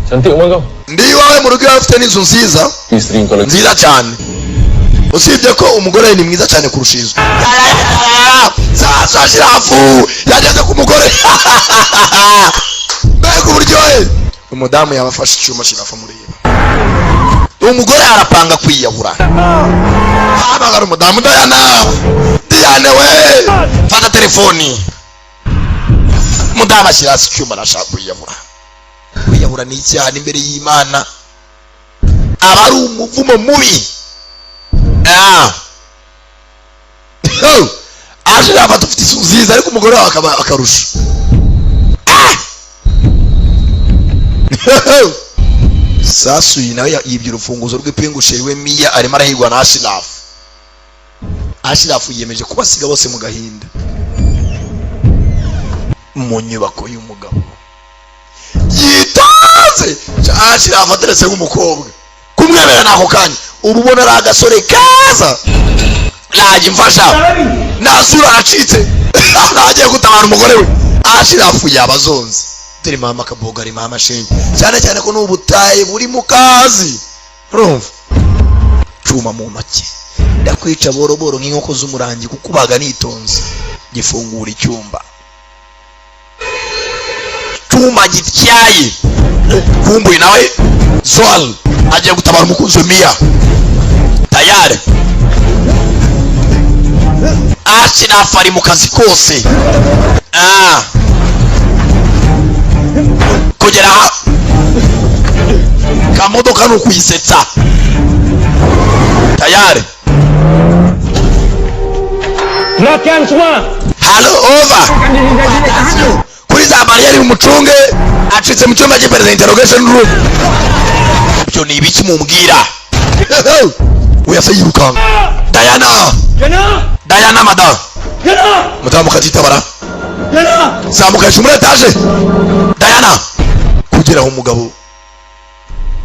Cantik rumah kau.
Ndi iwawe mu rugo iwawe, ufite n'inzu nziza.
Isteri kau lagi.
Nziza cyane, usibye ko umugore we ni mwiza cyane kurusha inzu. Sasa Shirafu yageze ku mugore, mbega uburyohe! Umudamu yabafashe icyuma, Shirafu amureba, umugore arapanga kwiyahura. Hamagara umudamu Dayana. Diane we, fata telefoni. Umudamu ashyira hasi icyuma, arashaka kwiyahura. Kwiyahura ni icyaha imbere y'Imana, aba ari umuvumo mubi. Ah. Aje yafata, ufite inzu nziza, ariko umugore wawe akaba akarusha. Ah! Sasu uyu nawe yibye urufunguzo rw'ipingu chéri we Miya, arimo arahigwa na Ashirafu. Ashirafu yiyemeje kubasiga bose mu gahinda. Mu nyubako y'umugabo yitonze, Ashirafu ateretse nk'umukobwa kumwemera n'ako kanya, uba ubona ari agasore keza. Najya imfasha nasura aracitse, nagiye gutabara umugore we. Ashirafu yaba azonze. Dore mama kabogari, mama shenge, cyane cyane ko n'ubutayi buri mu kazi. Urumva cuma mu ntoki, ndakwica boroboro nk'inkoko z'umurangi, kukubaga nitonze. Gifungura icyumba, cyuma gityaye. Kumbuye nawe Zoal agiye gutabara umukunzi we Miya. Tayari Ashirafu ari mu kazi kose. Ah. Kugera aha kamodoka ni ukuyisetsa. Tayari.
Perhatian semua.
Halo, over. Kuri za bariyeri mumucunge, acitse mu cyumba cy'iperereza, interrogation room. Ibyo ni ibiki mumbwira? We yase yirukanka. Diana!
Jana!
Diana, madamu!
Jana!
Mudamu katitabara.
Jana!
Zamuka hejuru muri etaje. Diana kugera aho umugabo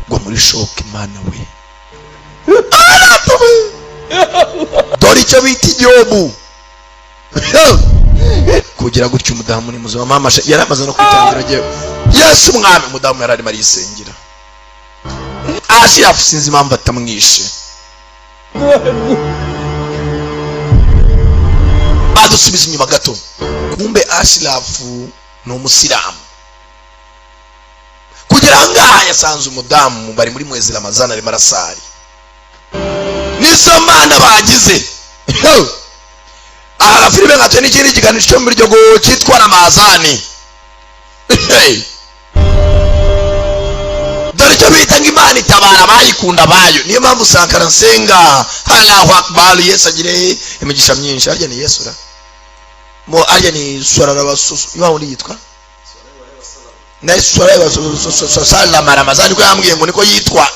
gwa muri shock. Imana we! Aratuwe! Dore icyo bita igihugu kugira gutyo. Umudamu ni muzima mama yari amaze no kwitangira agiye. Yesu umwami! Umudamu yari arimo arisengera. Ashirafu sinzi impamvu atamwishe. Badusubiza inyuma gato, kumbe Ashirafu ni umusilamu. Kugera ngaha yasanze umudamu bari muri mwezi Ramazana, arimo arasari. Nizo mana bagize aha gafilime nkatwe n'ikindi kiganisho cyo muri ryo cyitwa Ramazani. Hey! Dore icyo bita ngo Imana itabara abayikunda bayo. Niyo mpamvu Sankara nsenga Allahu akbar. Yesu agire imigisha myinshi. Harya ni Yesu ra mo, harya ni swararabasusu iwa undi yitwa na salama Ramazani, ko yambwiye ngo niko yitwa.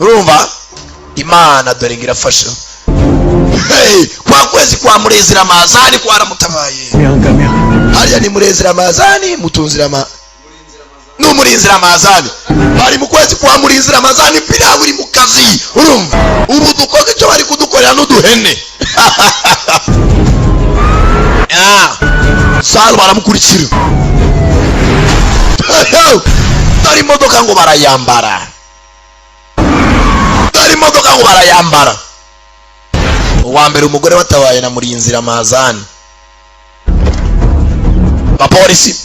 Urumva Imana dore ngo irafasha. Hey, kwa kwezi kwa murezi Ramazani kwaramutabaye. Harya ni murezi Ramazani, mutunzi Rama n'umurinzi Ramazani, bari mu kwezi kwa murinzi Ramazani, pira uri mu kazi. Urumva ubu dukoze icyo bari kudukorera n'uduhene. Ah, Salu baramukurikira. Dore imodoka ngo barayambara, dore imodoka ngo barayambara. Uwa mbere umugore batabaye na murinzi Ramazani. Abapolisi,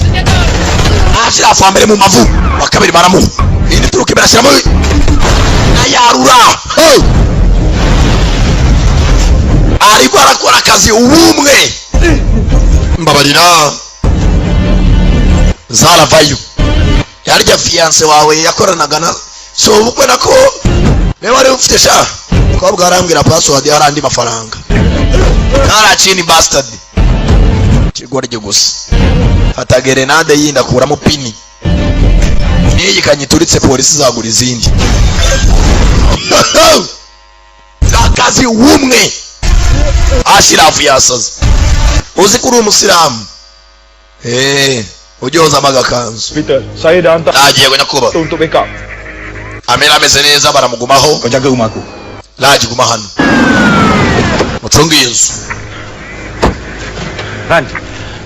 Ashirafu wa mbere mu mavu, wa kabiri baramuha indi turuka imbere, ashyiramo ayarura. Hey! Ariko arakora akazi ubumwe. Mbabarira, zaravayo. Yarya fiancé wawe yakoranaga na so ubukwe nako niba wari ufite sha umukobwa arambwira password, hari andi mafaranga karacini bastard. Ikigoryi gusa. Fata gerenade yindi, akuramo pini n'iyi kanyituritse, polisi izagura izindi. Akazi wumwe Ashirafu yasaze. Uzi ko uri umusilamu? Ujye wozamo agakanzu.
Peter, saya dah hantar
Nagiye nyakubahwa.
untuk backup.
Amera ameze neza, baramugumaho.
Kau jaga rumah aku.
Raji, guma hano mucunge iyi nzu.
Ran,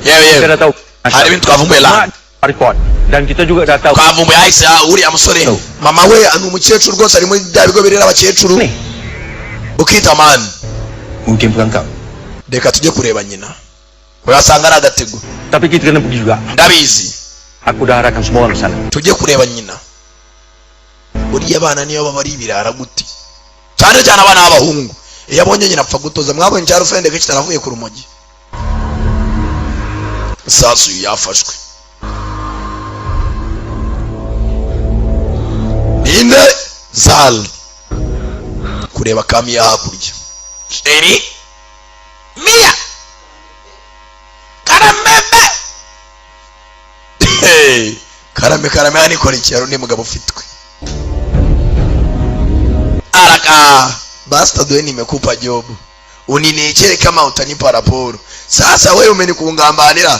Yewe
kita
yewe.
dah tahu.
Hari ibintu twavumbuye la.
Mak report. Dan kita juga dah tahu.
Twavumbuye ahise uriya musore, mama we ni umukecuru rwose, ari muri bya bigo birera abakecuru ukitamani.
Mungkin perangkap.
Reka tujye kureba nyina, urasanga ari agatego.
Tapi kita kena pergi juga.
Ndabizi.
Aku dah arahkan semua orang ke sana.
Tujye kureba nyina. Buriya abana niyo baba ari ibirara gute, cyane cyane abana b'abahungu, iyo abonye nyina apfa gutoza. Mwabonye cyaro frende ko kitaravuye ku rumogi. Sasu yafashwe ninde? Zal kureba kamiya hakurya. Eri miya karamebe. Hey, karame karame, hano ikora iki? Hari undi mugabo ufitwe araka. Basta dwe, nimekupa job uninechere kama utanipa raporo. Sasa wewe umenikungambanira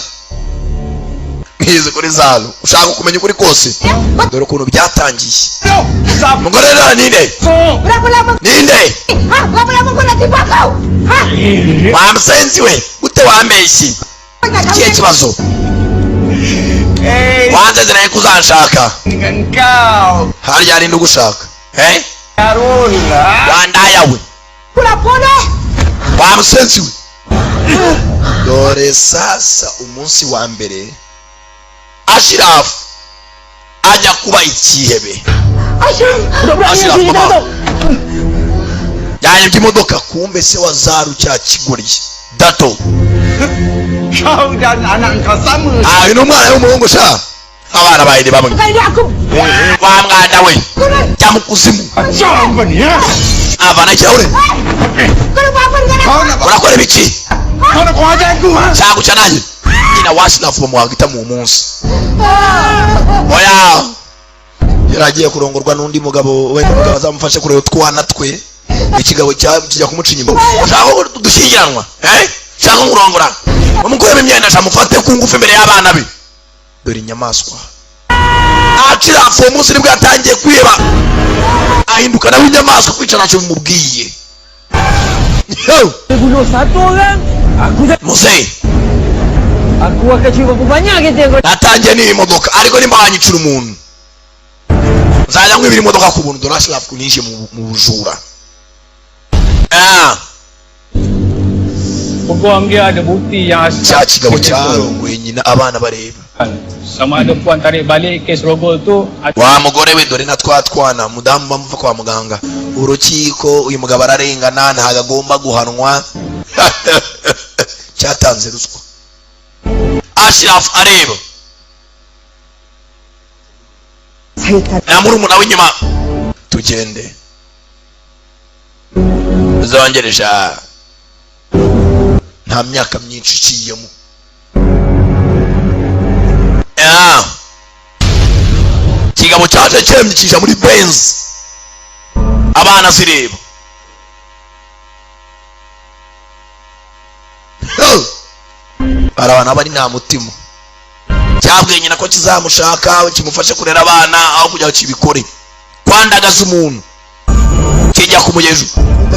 nkizi kuri zalo, ushaka kumenya ukuri kose. Dore ukuntu byatangiye. Mugore rero, ninde?
Berapa lama?
Ninde?
Ha? Berapa lama kau nak tipu aku? Ha?
Wa musenzi we, gute wambeshye? Ikihe kibazo? Wanzezeraye ko uzanshaka.
Dengan kau.
Harya hari ugushaka? Eh,
Harun lah.
wandaya we.
Aku lapor dah.
Wa musenzi we. Dore sasa umunsi wa mbere Ashirafu ajya kuba ikihebe.
Ashraf.
Ashraf, mama yanyibye imodoka. Kumbe se wa Zaru, cya kigoryi dato.
Kau dan anak kau sama.
Ah, uyu ni umwana w'umuhungu sha, abana bawe ni bamwe.
Bukan hidup aku.
Wa mwana we, jya mu kuzimu.
Macam kau ni ha?
Avana ikirahure.
Kau nak buat apa dengan aku?
Urakora ibiki?
Kau nak kau ajar aku ha?
Cyaguca nanjye. Nyina wa Ashirafu bamuhaga mu munsi. Oya, yari agiye kurongorwa n'undi mugabo, wenda umugabo azamufashe kureba utwana twe. Ikigabo kijya kumuca inyuma: "Ushaka ko dushyingiranwa? Eh, ushaka kurongora?" Bamukuremo imyenda, amufate ku ngufu imbere y'abana be. Dore inyamaswa. Ashirafu uwo munsi nibwo yatangiye kwiheba, ahinduka nawe inyamaswa. Kwica ntacyo bimubwiye. Yo!
Bunuh satu orang, aku dah
Muzehe.
Aku akan curi berapa banyak kereta kau.
Natangiye n'iyi modoka, ariko nimba wanyicira umuntu nzajya nkwibira imodoka ku buntu. Dore Ashirafu ninjiye mu bujura. Ah,
Peguam dia ada bukti yang asal.
Cya kigabo cyarongoye nyina abana bareba.
Sama ada puan tarik balik kes rogol tu
Wa mugore we, dore na twa twana mudamu bamuva kwa muganga. Urukiko, uyu mugabo ararengana, ntabwo agomba guhanwa. Cyatanze ruswa. Ashirafu areba
Saya tak
na murumuna w'inyuma. Tugende zongereja, nta myaka myinshi iciyemo. Ah. Ikigabo cyaje cyemye kija muri Benz, abana zireba. Oh! Hari abantu bari nta mutima. Cyabwiye nyina ko kizamushaka kimufashe kurera abana, aho kugira ngo kibikore kwandagaza umuntu kijya kumugejo.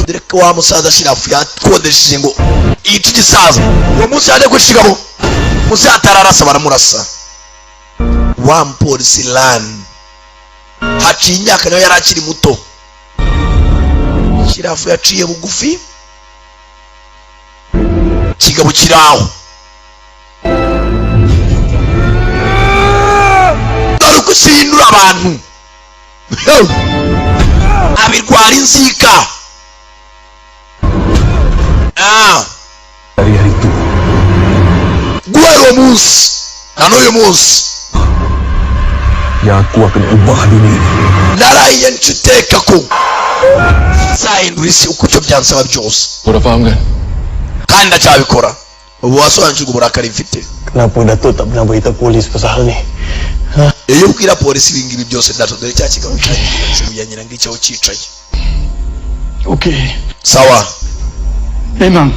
Dore ko wa musaza Shirafu yakodesheje ngo yice igisaza. Uwo munsi yaje kwica muze atararasa, baramurasa wa mupolisi lani. Haciye imyaka, nawe yari akiri muto. Shirafu yaciye bugufi, kigabo kiri aho. Dore uko usindura abantu abirwara inzika. Ah.
Dari hari itu,
Guhera uwo munsi na n'uyu munsi,
yang aku akan ubah dunia ini.
Narahiye nshiteka ko nzahindura isi uko icyo byansaba byose.
Kau dah faham kan?
Kandi ndacyabikora. Ubu wasobanukirwa uburakari mfite.
Kenapa Datuk tak pernah beritahu polis pasal hal ni?
Iyo ubwira polisi ibi ngibi byose, Dato, dore cya kigabo cyagiye nyina ngicyo cyicaye.
Okey.
Sawa.
Memang.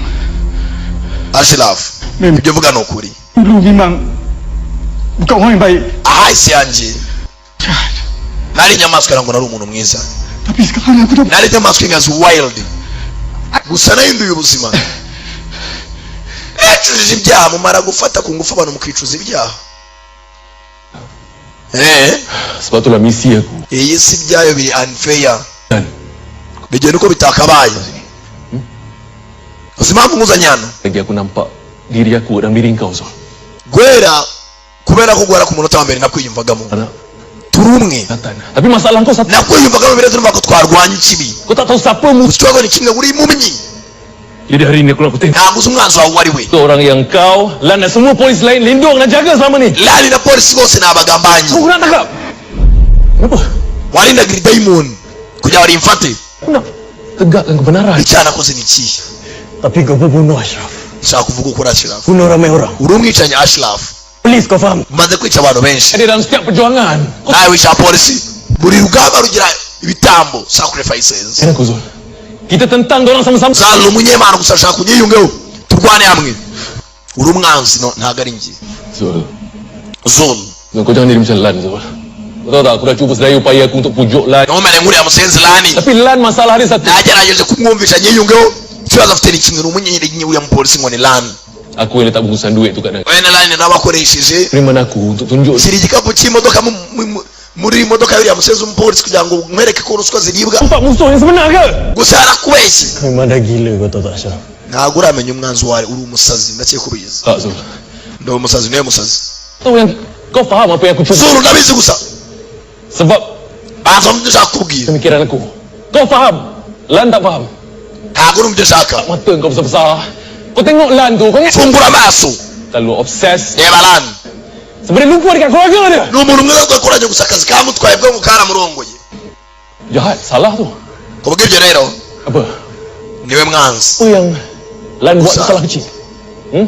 Ashraf, ibyo uvuga ni ukuri.
Dulu memang bukan orang yang baik.
Ahahise yanjye nari inyamaswa, ntabwo nari umuntu mwiza.
Tapi sekarang aku dah
Nari inyamaswa inkazi, wild, gusa nahinduye ubuzima, nicujije ibyaha. Mumara gufata ku ngufu abantu mukicuza ibyaha, eh.
Sebab itulah misi aku.
Iyi si byayo biri unfair, bigenda uko bitakabaye. Uzi impamvu nkuzanye hano?
Lagi aku nampak diri aku dalam diri kau, Zul.
Guhera kubera ko guhera ku munota wa mbere nakwiyumvagamo, turi umwe.
Tapi masalah kau satu.
Nakwiyumvagamo birenze numva ko twarwanya ikibi.
Kau tak tahu siapa musuh.
Gusa ikibazo ni kimwe, uri impumyi.
Jadi hari ini aku nak kutip.
Ntabwo uzi umwanzi wawe uwo ari we.
Itu orang yang kau, Lan dan semua polis lain lindung dan jaga selama ni.
Lani na polisi bose ni abagambanyi.
Aku nak tangkap. Kenapa?
Warindaga iri dayimoni kugira ngo rimfate.
Aku nak tegakkan kebenaran.
Icyaha nakoze ni ikihe?
Tapi kau pun bunuh Ashraf.
Nshaka kuvuga ukuri, Ashraf.
Bunuh ramai orang.
Uri umwicanyi, Ashraf.
Polis, kau faham?
Umaze kwica abantu benshi.
Ada dalam setiap perjuangan.
Nawe wica polisi, buri rugamba rugira ibitambo, sacrifices.
Aku, Zul. Kita tentang dorang sama-sama.
Zala umunyemana, gusa ashaka kunyiyungeho turwane hamwe. Uri umwanzi, no ntabwo ari njye.
Zul.
Zul.
Zul, kau jangan jadi macam Lan, Zul. Kau tahu tak, aku dah cuba sedaya upaya aku untuk pujuk Lan.
Ntumere nk'uriya musenzi Lani.
Tapi Lan masalah dia satu.
Nagerageje kumwumvisha nyiyungeho, ikibazo afite ni kimwe, ni umunyenyeri uriya mupolisi ngo ni Lani.
Aku yang letak bungkusan duit tu kat dia.
Wenda Lani nabakoresheje.
Terima aku untuk tunjuk.
Shyira igikapu cy'imodoka muri modoka y'uriya musenzi w'umupolisi kugira ngo mwereke ko ruswa ziribwa.
Nampak musuh yang sebenar ke?
Gusa yarakubeshye.
Kau memang dah gila, kau tahu tak, Ashraf?
Ntabwo uramenya umwanzi wawe, uri umusazi, ndakeka ubizi.
Tak, Zul.
Ndi umusazi, niwe musazi.
Tahu yang kau faham apa yang aku cuba.
Zul, ndabizi gusa.
Sebab
banza mu byo ushaka kubwira.
Pemikiran aku. Kau faham? Lan tak faham.
Ntabwo uri mu byo ushaka.
Mata kau besar-besar. Kau tengok Lan tu, kau ingat
Fungura amaso.
Terlalu obses.
Reba Lan.
Sebenarnya lupa dekat keluarga dia.
Ni umuntu mwiza twakoranye, gusa akazi kamutwaye bwo karamurongoye.
Jahat, salah tu.
Kubw'ibyo rero
Apa?
niwe mwanzi.
Apa yang Lan buat tu salah kecil? Hmm?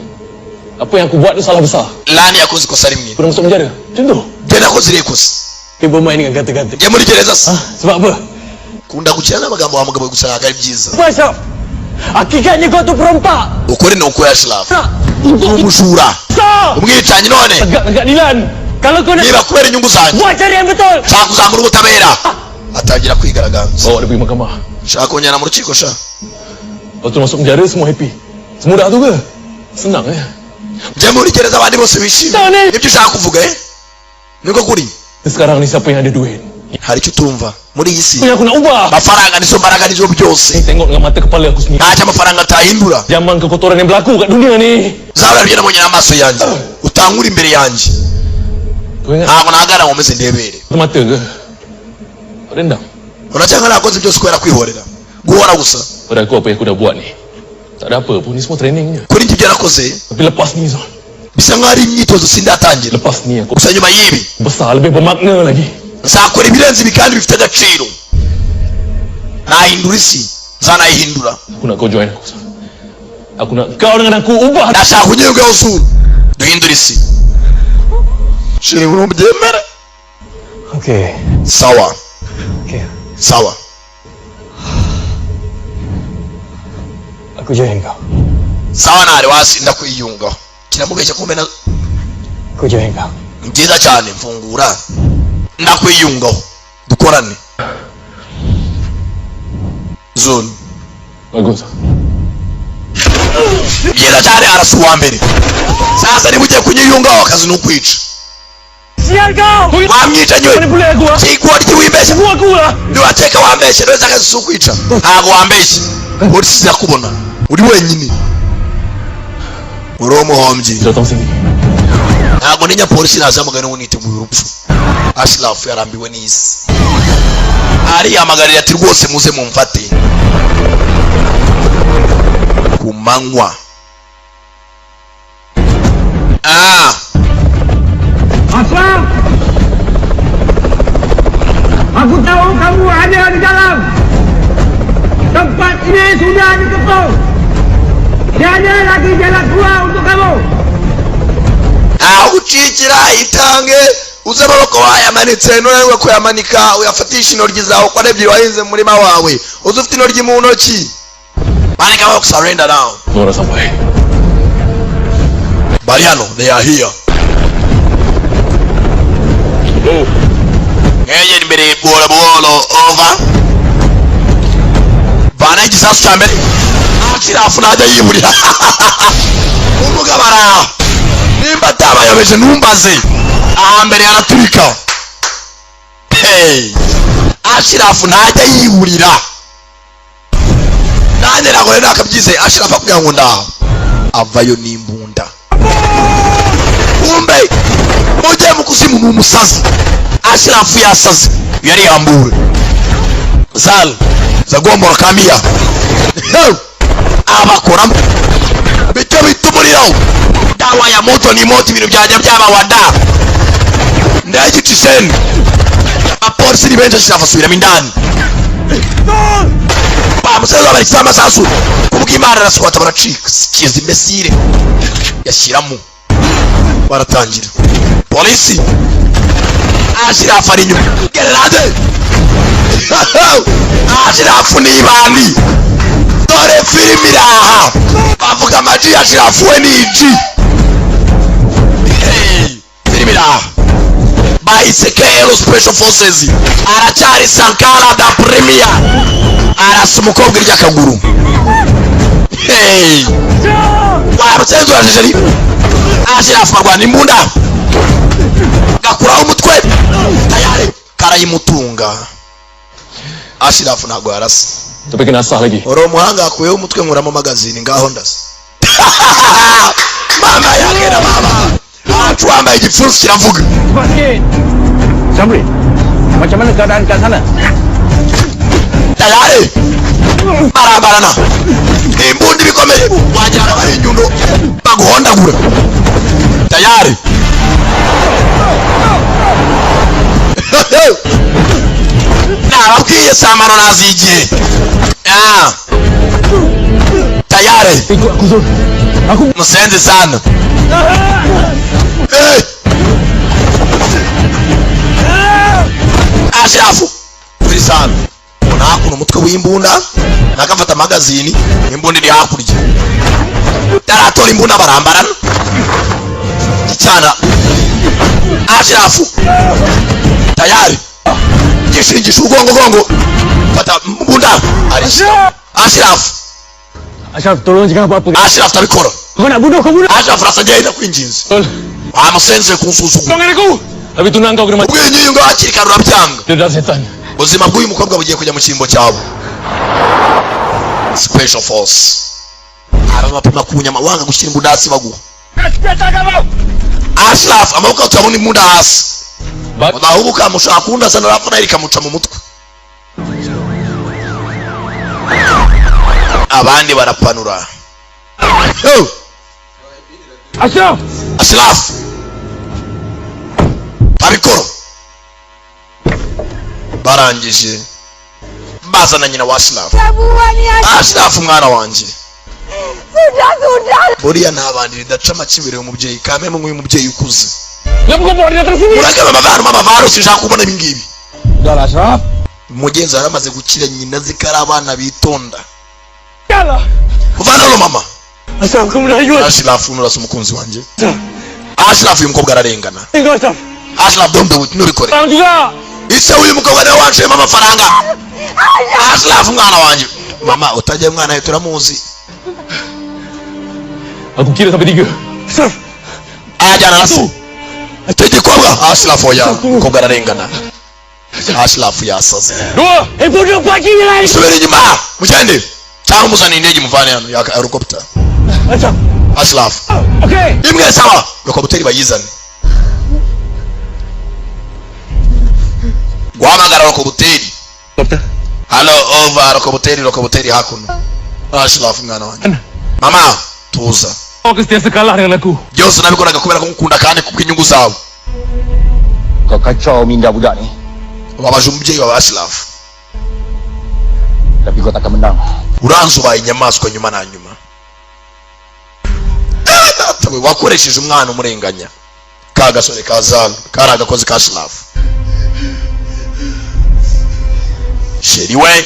Apa yang aku buat tu salah besar?
Lani yakoze ikosa rimwe.
Aku dah masuk penjara. Macam tu.
Njye nakoze iriya kosa.
Dia bermain dengan kata-kata.
Njye muri gereza se?
Sebab apa?
Kunda gukina n'amagambo wa mugabo, gusa ntabwo ari byiza.
Apa, Ashraf? Hakikatnya kau tu perompak.
Ukuri ni ukuri, Ashraf, uri umujura, umwicanyi none.
Tegak keadilan.
Kalau kau nak
Niba kubera inyungu zanjye
buat cari yang betul.
Nshaka kuzamura ubutabera, atangira kwigaragambya.
Bawa dia pergi mahkamah.
Nshaka kongera mu rukiko sha.
Lepas tu masuk penjara semua happy. Semudah tu ke? Senang eh.
Njye muri gereza abandi bose bishimye, nibyo ushaka kuvuga, eh? Niko kuri.
Sekarang ni siapa yang ada duit?
Hari icyo utumva muri iyi si.
Apa yang aku nak ubah?
Amafaranga nizo mbaraga, nizo byose.
Ni tengok dengan mata kepala aku sendiri.
Ntacyo amafaranga atahindura.
Zaman kekotoran yang berlaku kat dunia ni.
Zabura byo nabonye n'amaso yanjye, utankura imbere yanjye.
Kau ingat
Ntabwo nahagara ngo meze ndebere.
mata ke? Kau dendam?
Uracyanga nakoze byose kubera kwihorera, guhora gusa.
Pada aku apa yang aku dah buat ni tak ada apa pun, ni semua training je.
Kuri njye ibyo nakoze
Tapi lepas ni, Zul,
bisa nkaho ari imyitozo, sindatangira.
lepas ni aku
Gusa nyuma y'ibi
besar, lebih bermakna lagi.
Nzakora ibirenze ibi kandi bifite agaciro, nahindura isi, nzanayihindura.
Aku nak kau join aku, Zul. Aku nak kau dengan aku ubah.
Ndashaka unyungeho zuru, duhindure isi. Shiri ubyemere.
Okey.
Sawa.
Okey.
Sawa.
Aku join kau.
Sawa, ntari wasi, ndakwiyungaho. Kiramubeshya kumbe na
Aku join kau.
Ni byiza cyane, mfungura, ndakwiyungaho, dukorane zone.
Bagus.
Byiza cyane, arasa uwa mbere. Sasa niba ugiye kunyiyungaho, akazi ni ukwica.
Sial kau!
Wamwicanyi we!
Mana boleh aku ah?
Kigoryi, wibeshya.
Semua aku lah.
Ntiwakeka wambeshye neza, akazi si ukwica, ntabwo wambeshye. Polisi zirakubona uri wenyine, uri umuhombyi.
Datang sini.
Ntabwo ninya polisi nazamugana n'ubu niteguye urupfu. Ashraf yarambiwe n'isi, ariyamagarira ati rwose muze mumfate ku manywa, ah.
Ashraf! Aku tahu kamu ada di dalam. Tempat ini sudah dikepung. Tiada lagi jalan keluar untuk kamu.
Igikurikira, itange uze amaboko wayamanitse. Nunanirwa kuyamanika, uyafatisha intoryi zawe uko ari ebyiri wahinze mu murima wawe. Uze ufite intoryi mu ntoki, manika amaboko, surrender now.
Semua dah sampai.
Bari hano, they are here. Mwegera imbere buhoro buhoro, over. Vana igisasu cya mbere. Ashirafu ntajya yiburira umugabo araha. Nimba atabayobeje ntumbaze. Ahambere araturika. Hey! Ashirafu ntajya yiburira, nanjye ntabwo rero nakabyizeye. Ashirafu akubwira ngo ndaha, avayo n'imbunda. Kumbe mujye mu kuzimu, ni umusazi. Ashirafu yasaze, yari yambure zal zagombora kamiya abakoramo bityo bita umuriro. Dawa ya moto ni moto, ibintu byajya byaba wada ndagicisheni. Abapolisi ni benshi. Ashirafu asubiramo indani, bamusaza babarekeza amasasu. Kubw'Imana araswata, baracika kiza imesire yashyiramo, baratangira. Polisi, Ashirafu ari inyuma, grenade. Ashirafu ni ibandi. Dore filimi iraha, bavuga amaji. Ashirafu we ni iji. Hey, filimi iraha, bahise KL Special Forces. Aracyari Sankara da Premier, arasa umukobwa irya akaguru. Hey! Wabutsenze jeri. Ashirafu arwana imbunda, gakuraho umutwe tayari, karayimutunga. Ashirafu ntabwo yarasa.
Tapi kena asah lagi.
Uri umuhanga, akuyeho umutwe, nkuramo magazine, ngaho ndasa. Mama yake na mama acu wambaye igipfunsi kiravuga.
Cepat sikit. Sabri, macam mana keadaan kat sana?
Tayari barambarana imbunda ibikomeye, wagira ngo ari inyundo baguhondagura. Tayari nababwiye samano nazigiye. Ah. Tayari.
Ikut aku, Zul. Aku
musenzi sana. Hey! Ashirafu turi sana, ubona hakuno umutwe w'imbunda, nakafata magazini. Imbunda iri hakurya, taratora imbunda, barambarana icyana. Ashirafu tayari gishingisha urwongogongo, fata imbunda arishyira. Ashirafu.
Ashraf, tolong jangan buat apa.
Ashirafu tabikora.
Kau nak bunuh, kau bunuh.
Ashirafu arasa agenda kwinginze, wamusenze kunsuzugura.
Tolong aku.
Habis tunang kau kena mati.
Ubwinyi ngo hakiri kare urabyanga.
Dia dah setan.
Ubuzima bw'uyu mukobwa bugiye kujya mu cyimbo cyabo. Special Force arabapima ku nyama, wanga gushyira imbunda hasi baguha. Ashraf amaboko turabona imbunda hasi, bahubuka mushaka kundasa, narapfa nayo ikamuca mu mutwe. Abandi barapanura. Yo!
Ashraf!
Ashraf abikoro barangije, bazana nyina wa Ashraf. Ashraf umwana wanjye, buriya nta bandi bidaca amakibere umubyeyi kameme nk'uyu mubyeyi ukuze.
Kenapa kau bawa dia datang sini?
Muragaba amavaro amavaro, sinshaka kubona ibi ngibi.
Sudahlah, Ashraf.
Umugenzi yaramaze gukira, nyina azi ko ari abana bitonda.
Sudahlah.
Uvana mama.
Ashraf, kau merayu.
Ashraf nurasa umukunzi wanjye. Ashraf uyu mukobwa ararengana.
Tengok, Ashraf.
Ashraf don't do it, ntubikore.
Orang juga.
Ise uyu mukobwa niwe wanshiyemo amafaranga. Ashraf umwana wanjye. Mama utajya, mwana we turamuzi.
Aku kira sampai 3.
Ashraf.
Ajyana na se icyo gikobwa. Ashraf oya, umukobwa ararengana. Ashraf yasaze.
2.
Eh, bodoh pagi ni lah.
Subira inyuma mugende, cyangwa muzane indege muvane hano ya helicopter.
Ashraf.
Ashraf.
Okey.
Imwe sawa, helicopter bayizane. Guhamagara helicopter. Halo, over helicopter, helicopter hakuno. Ashraf mwana wanjye. Mama tuza.
Kau sentiasa kalah dengan aku.
Byose nabikoraga kubera ko ngukunda kandi kubw'inyungu zawe.
Kau kacau minda budak ni.
Ubabaje umubyeyi wawe Ashraf.
Tapi kau takkan menang.
Uranze ubaye inyamaswa nyuma na nyuma. Data we, wakoresheje umwana umurenganya. Ka gasore kazana kari agakozi ka Shirafu chéri we.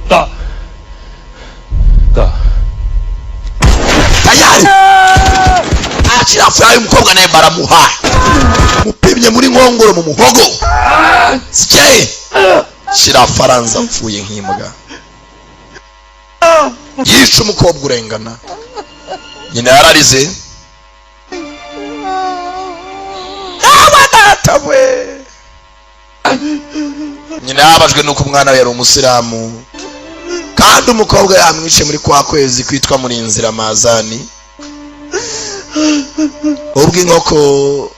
Tak. Tak.
Tayari Ashirafu yayo umukobwa naye baramuha mupimye muri nkongoro mu muhogo. Sike Shirafu aranza apfuye nk'imbwa yishe umukobwa urengana. Nyina yararize awa data we. Nyina yababajwe nuko umwana we yari umusilamu kandi umukobwa yamwishe muri kwa kwezi kwitwa murinzira mazani. Ubwo inkoko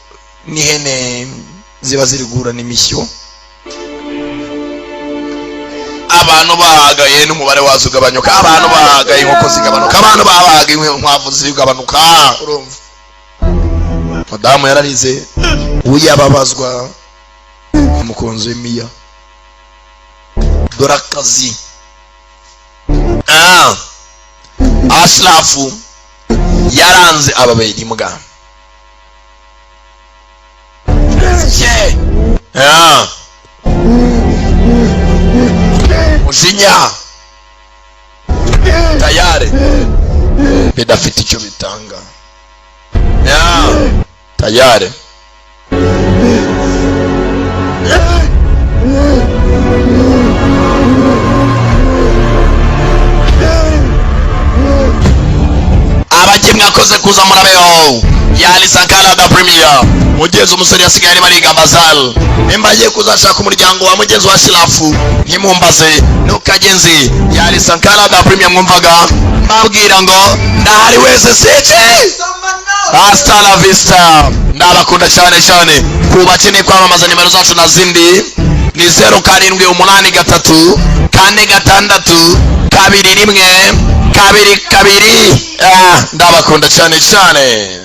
n'ihene ziba ziri guhura n'imishyo, abantu bahagaye n'umubare wazo ugabanyuka, abantu bahagaye inkoko zigabanuka, abantu bahagaye inkwavu zigabanuka. Urumva madamu yararize uyababazwa umukunzi w'imiya dore akazi. Ashrafu yaranze ababera imbwa. Mujinya tayari bidafite icyo bitanga. Tayari abaki mwakoze kuza murabeho. Yali Sankara da Premier mugezi umusore yasigaye ari bariga mazal nimba agiye kuzashaka umuryango wa mugezi wa Shirafu ntimumbaze nukagenzi. Yali Sankara da Premier mwumvaga mbabwira ngo ndahari wese sije hasta la vista. Ndabakunda cyane cyane. Kubakeneye kwamamaza nimero zacu na zindi ni 0 7 8 3 4 6 2 1 2 2. Ndabakunda cyane cyane.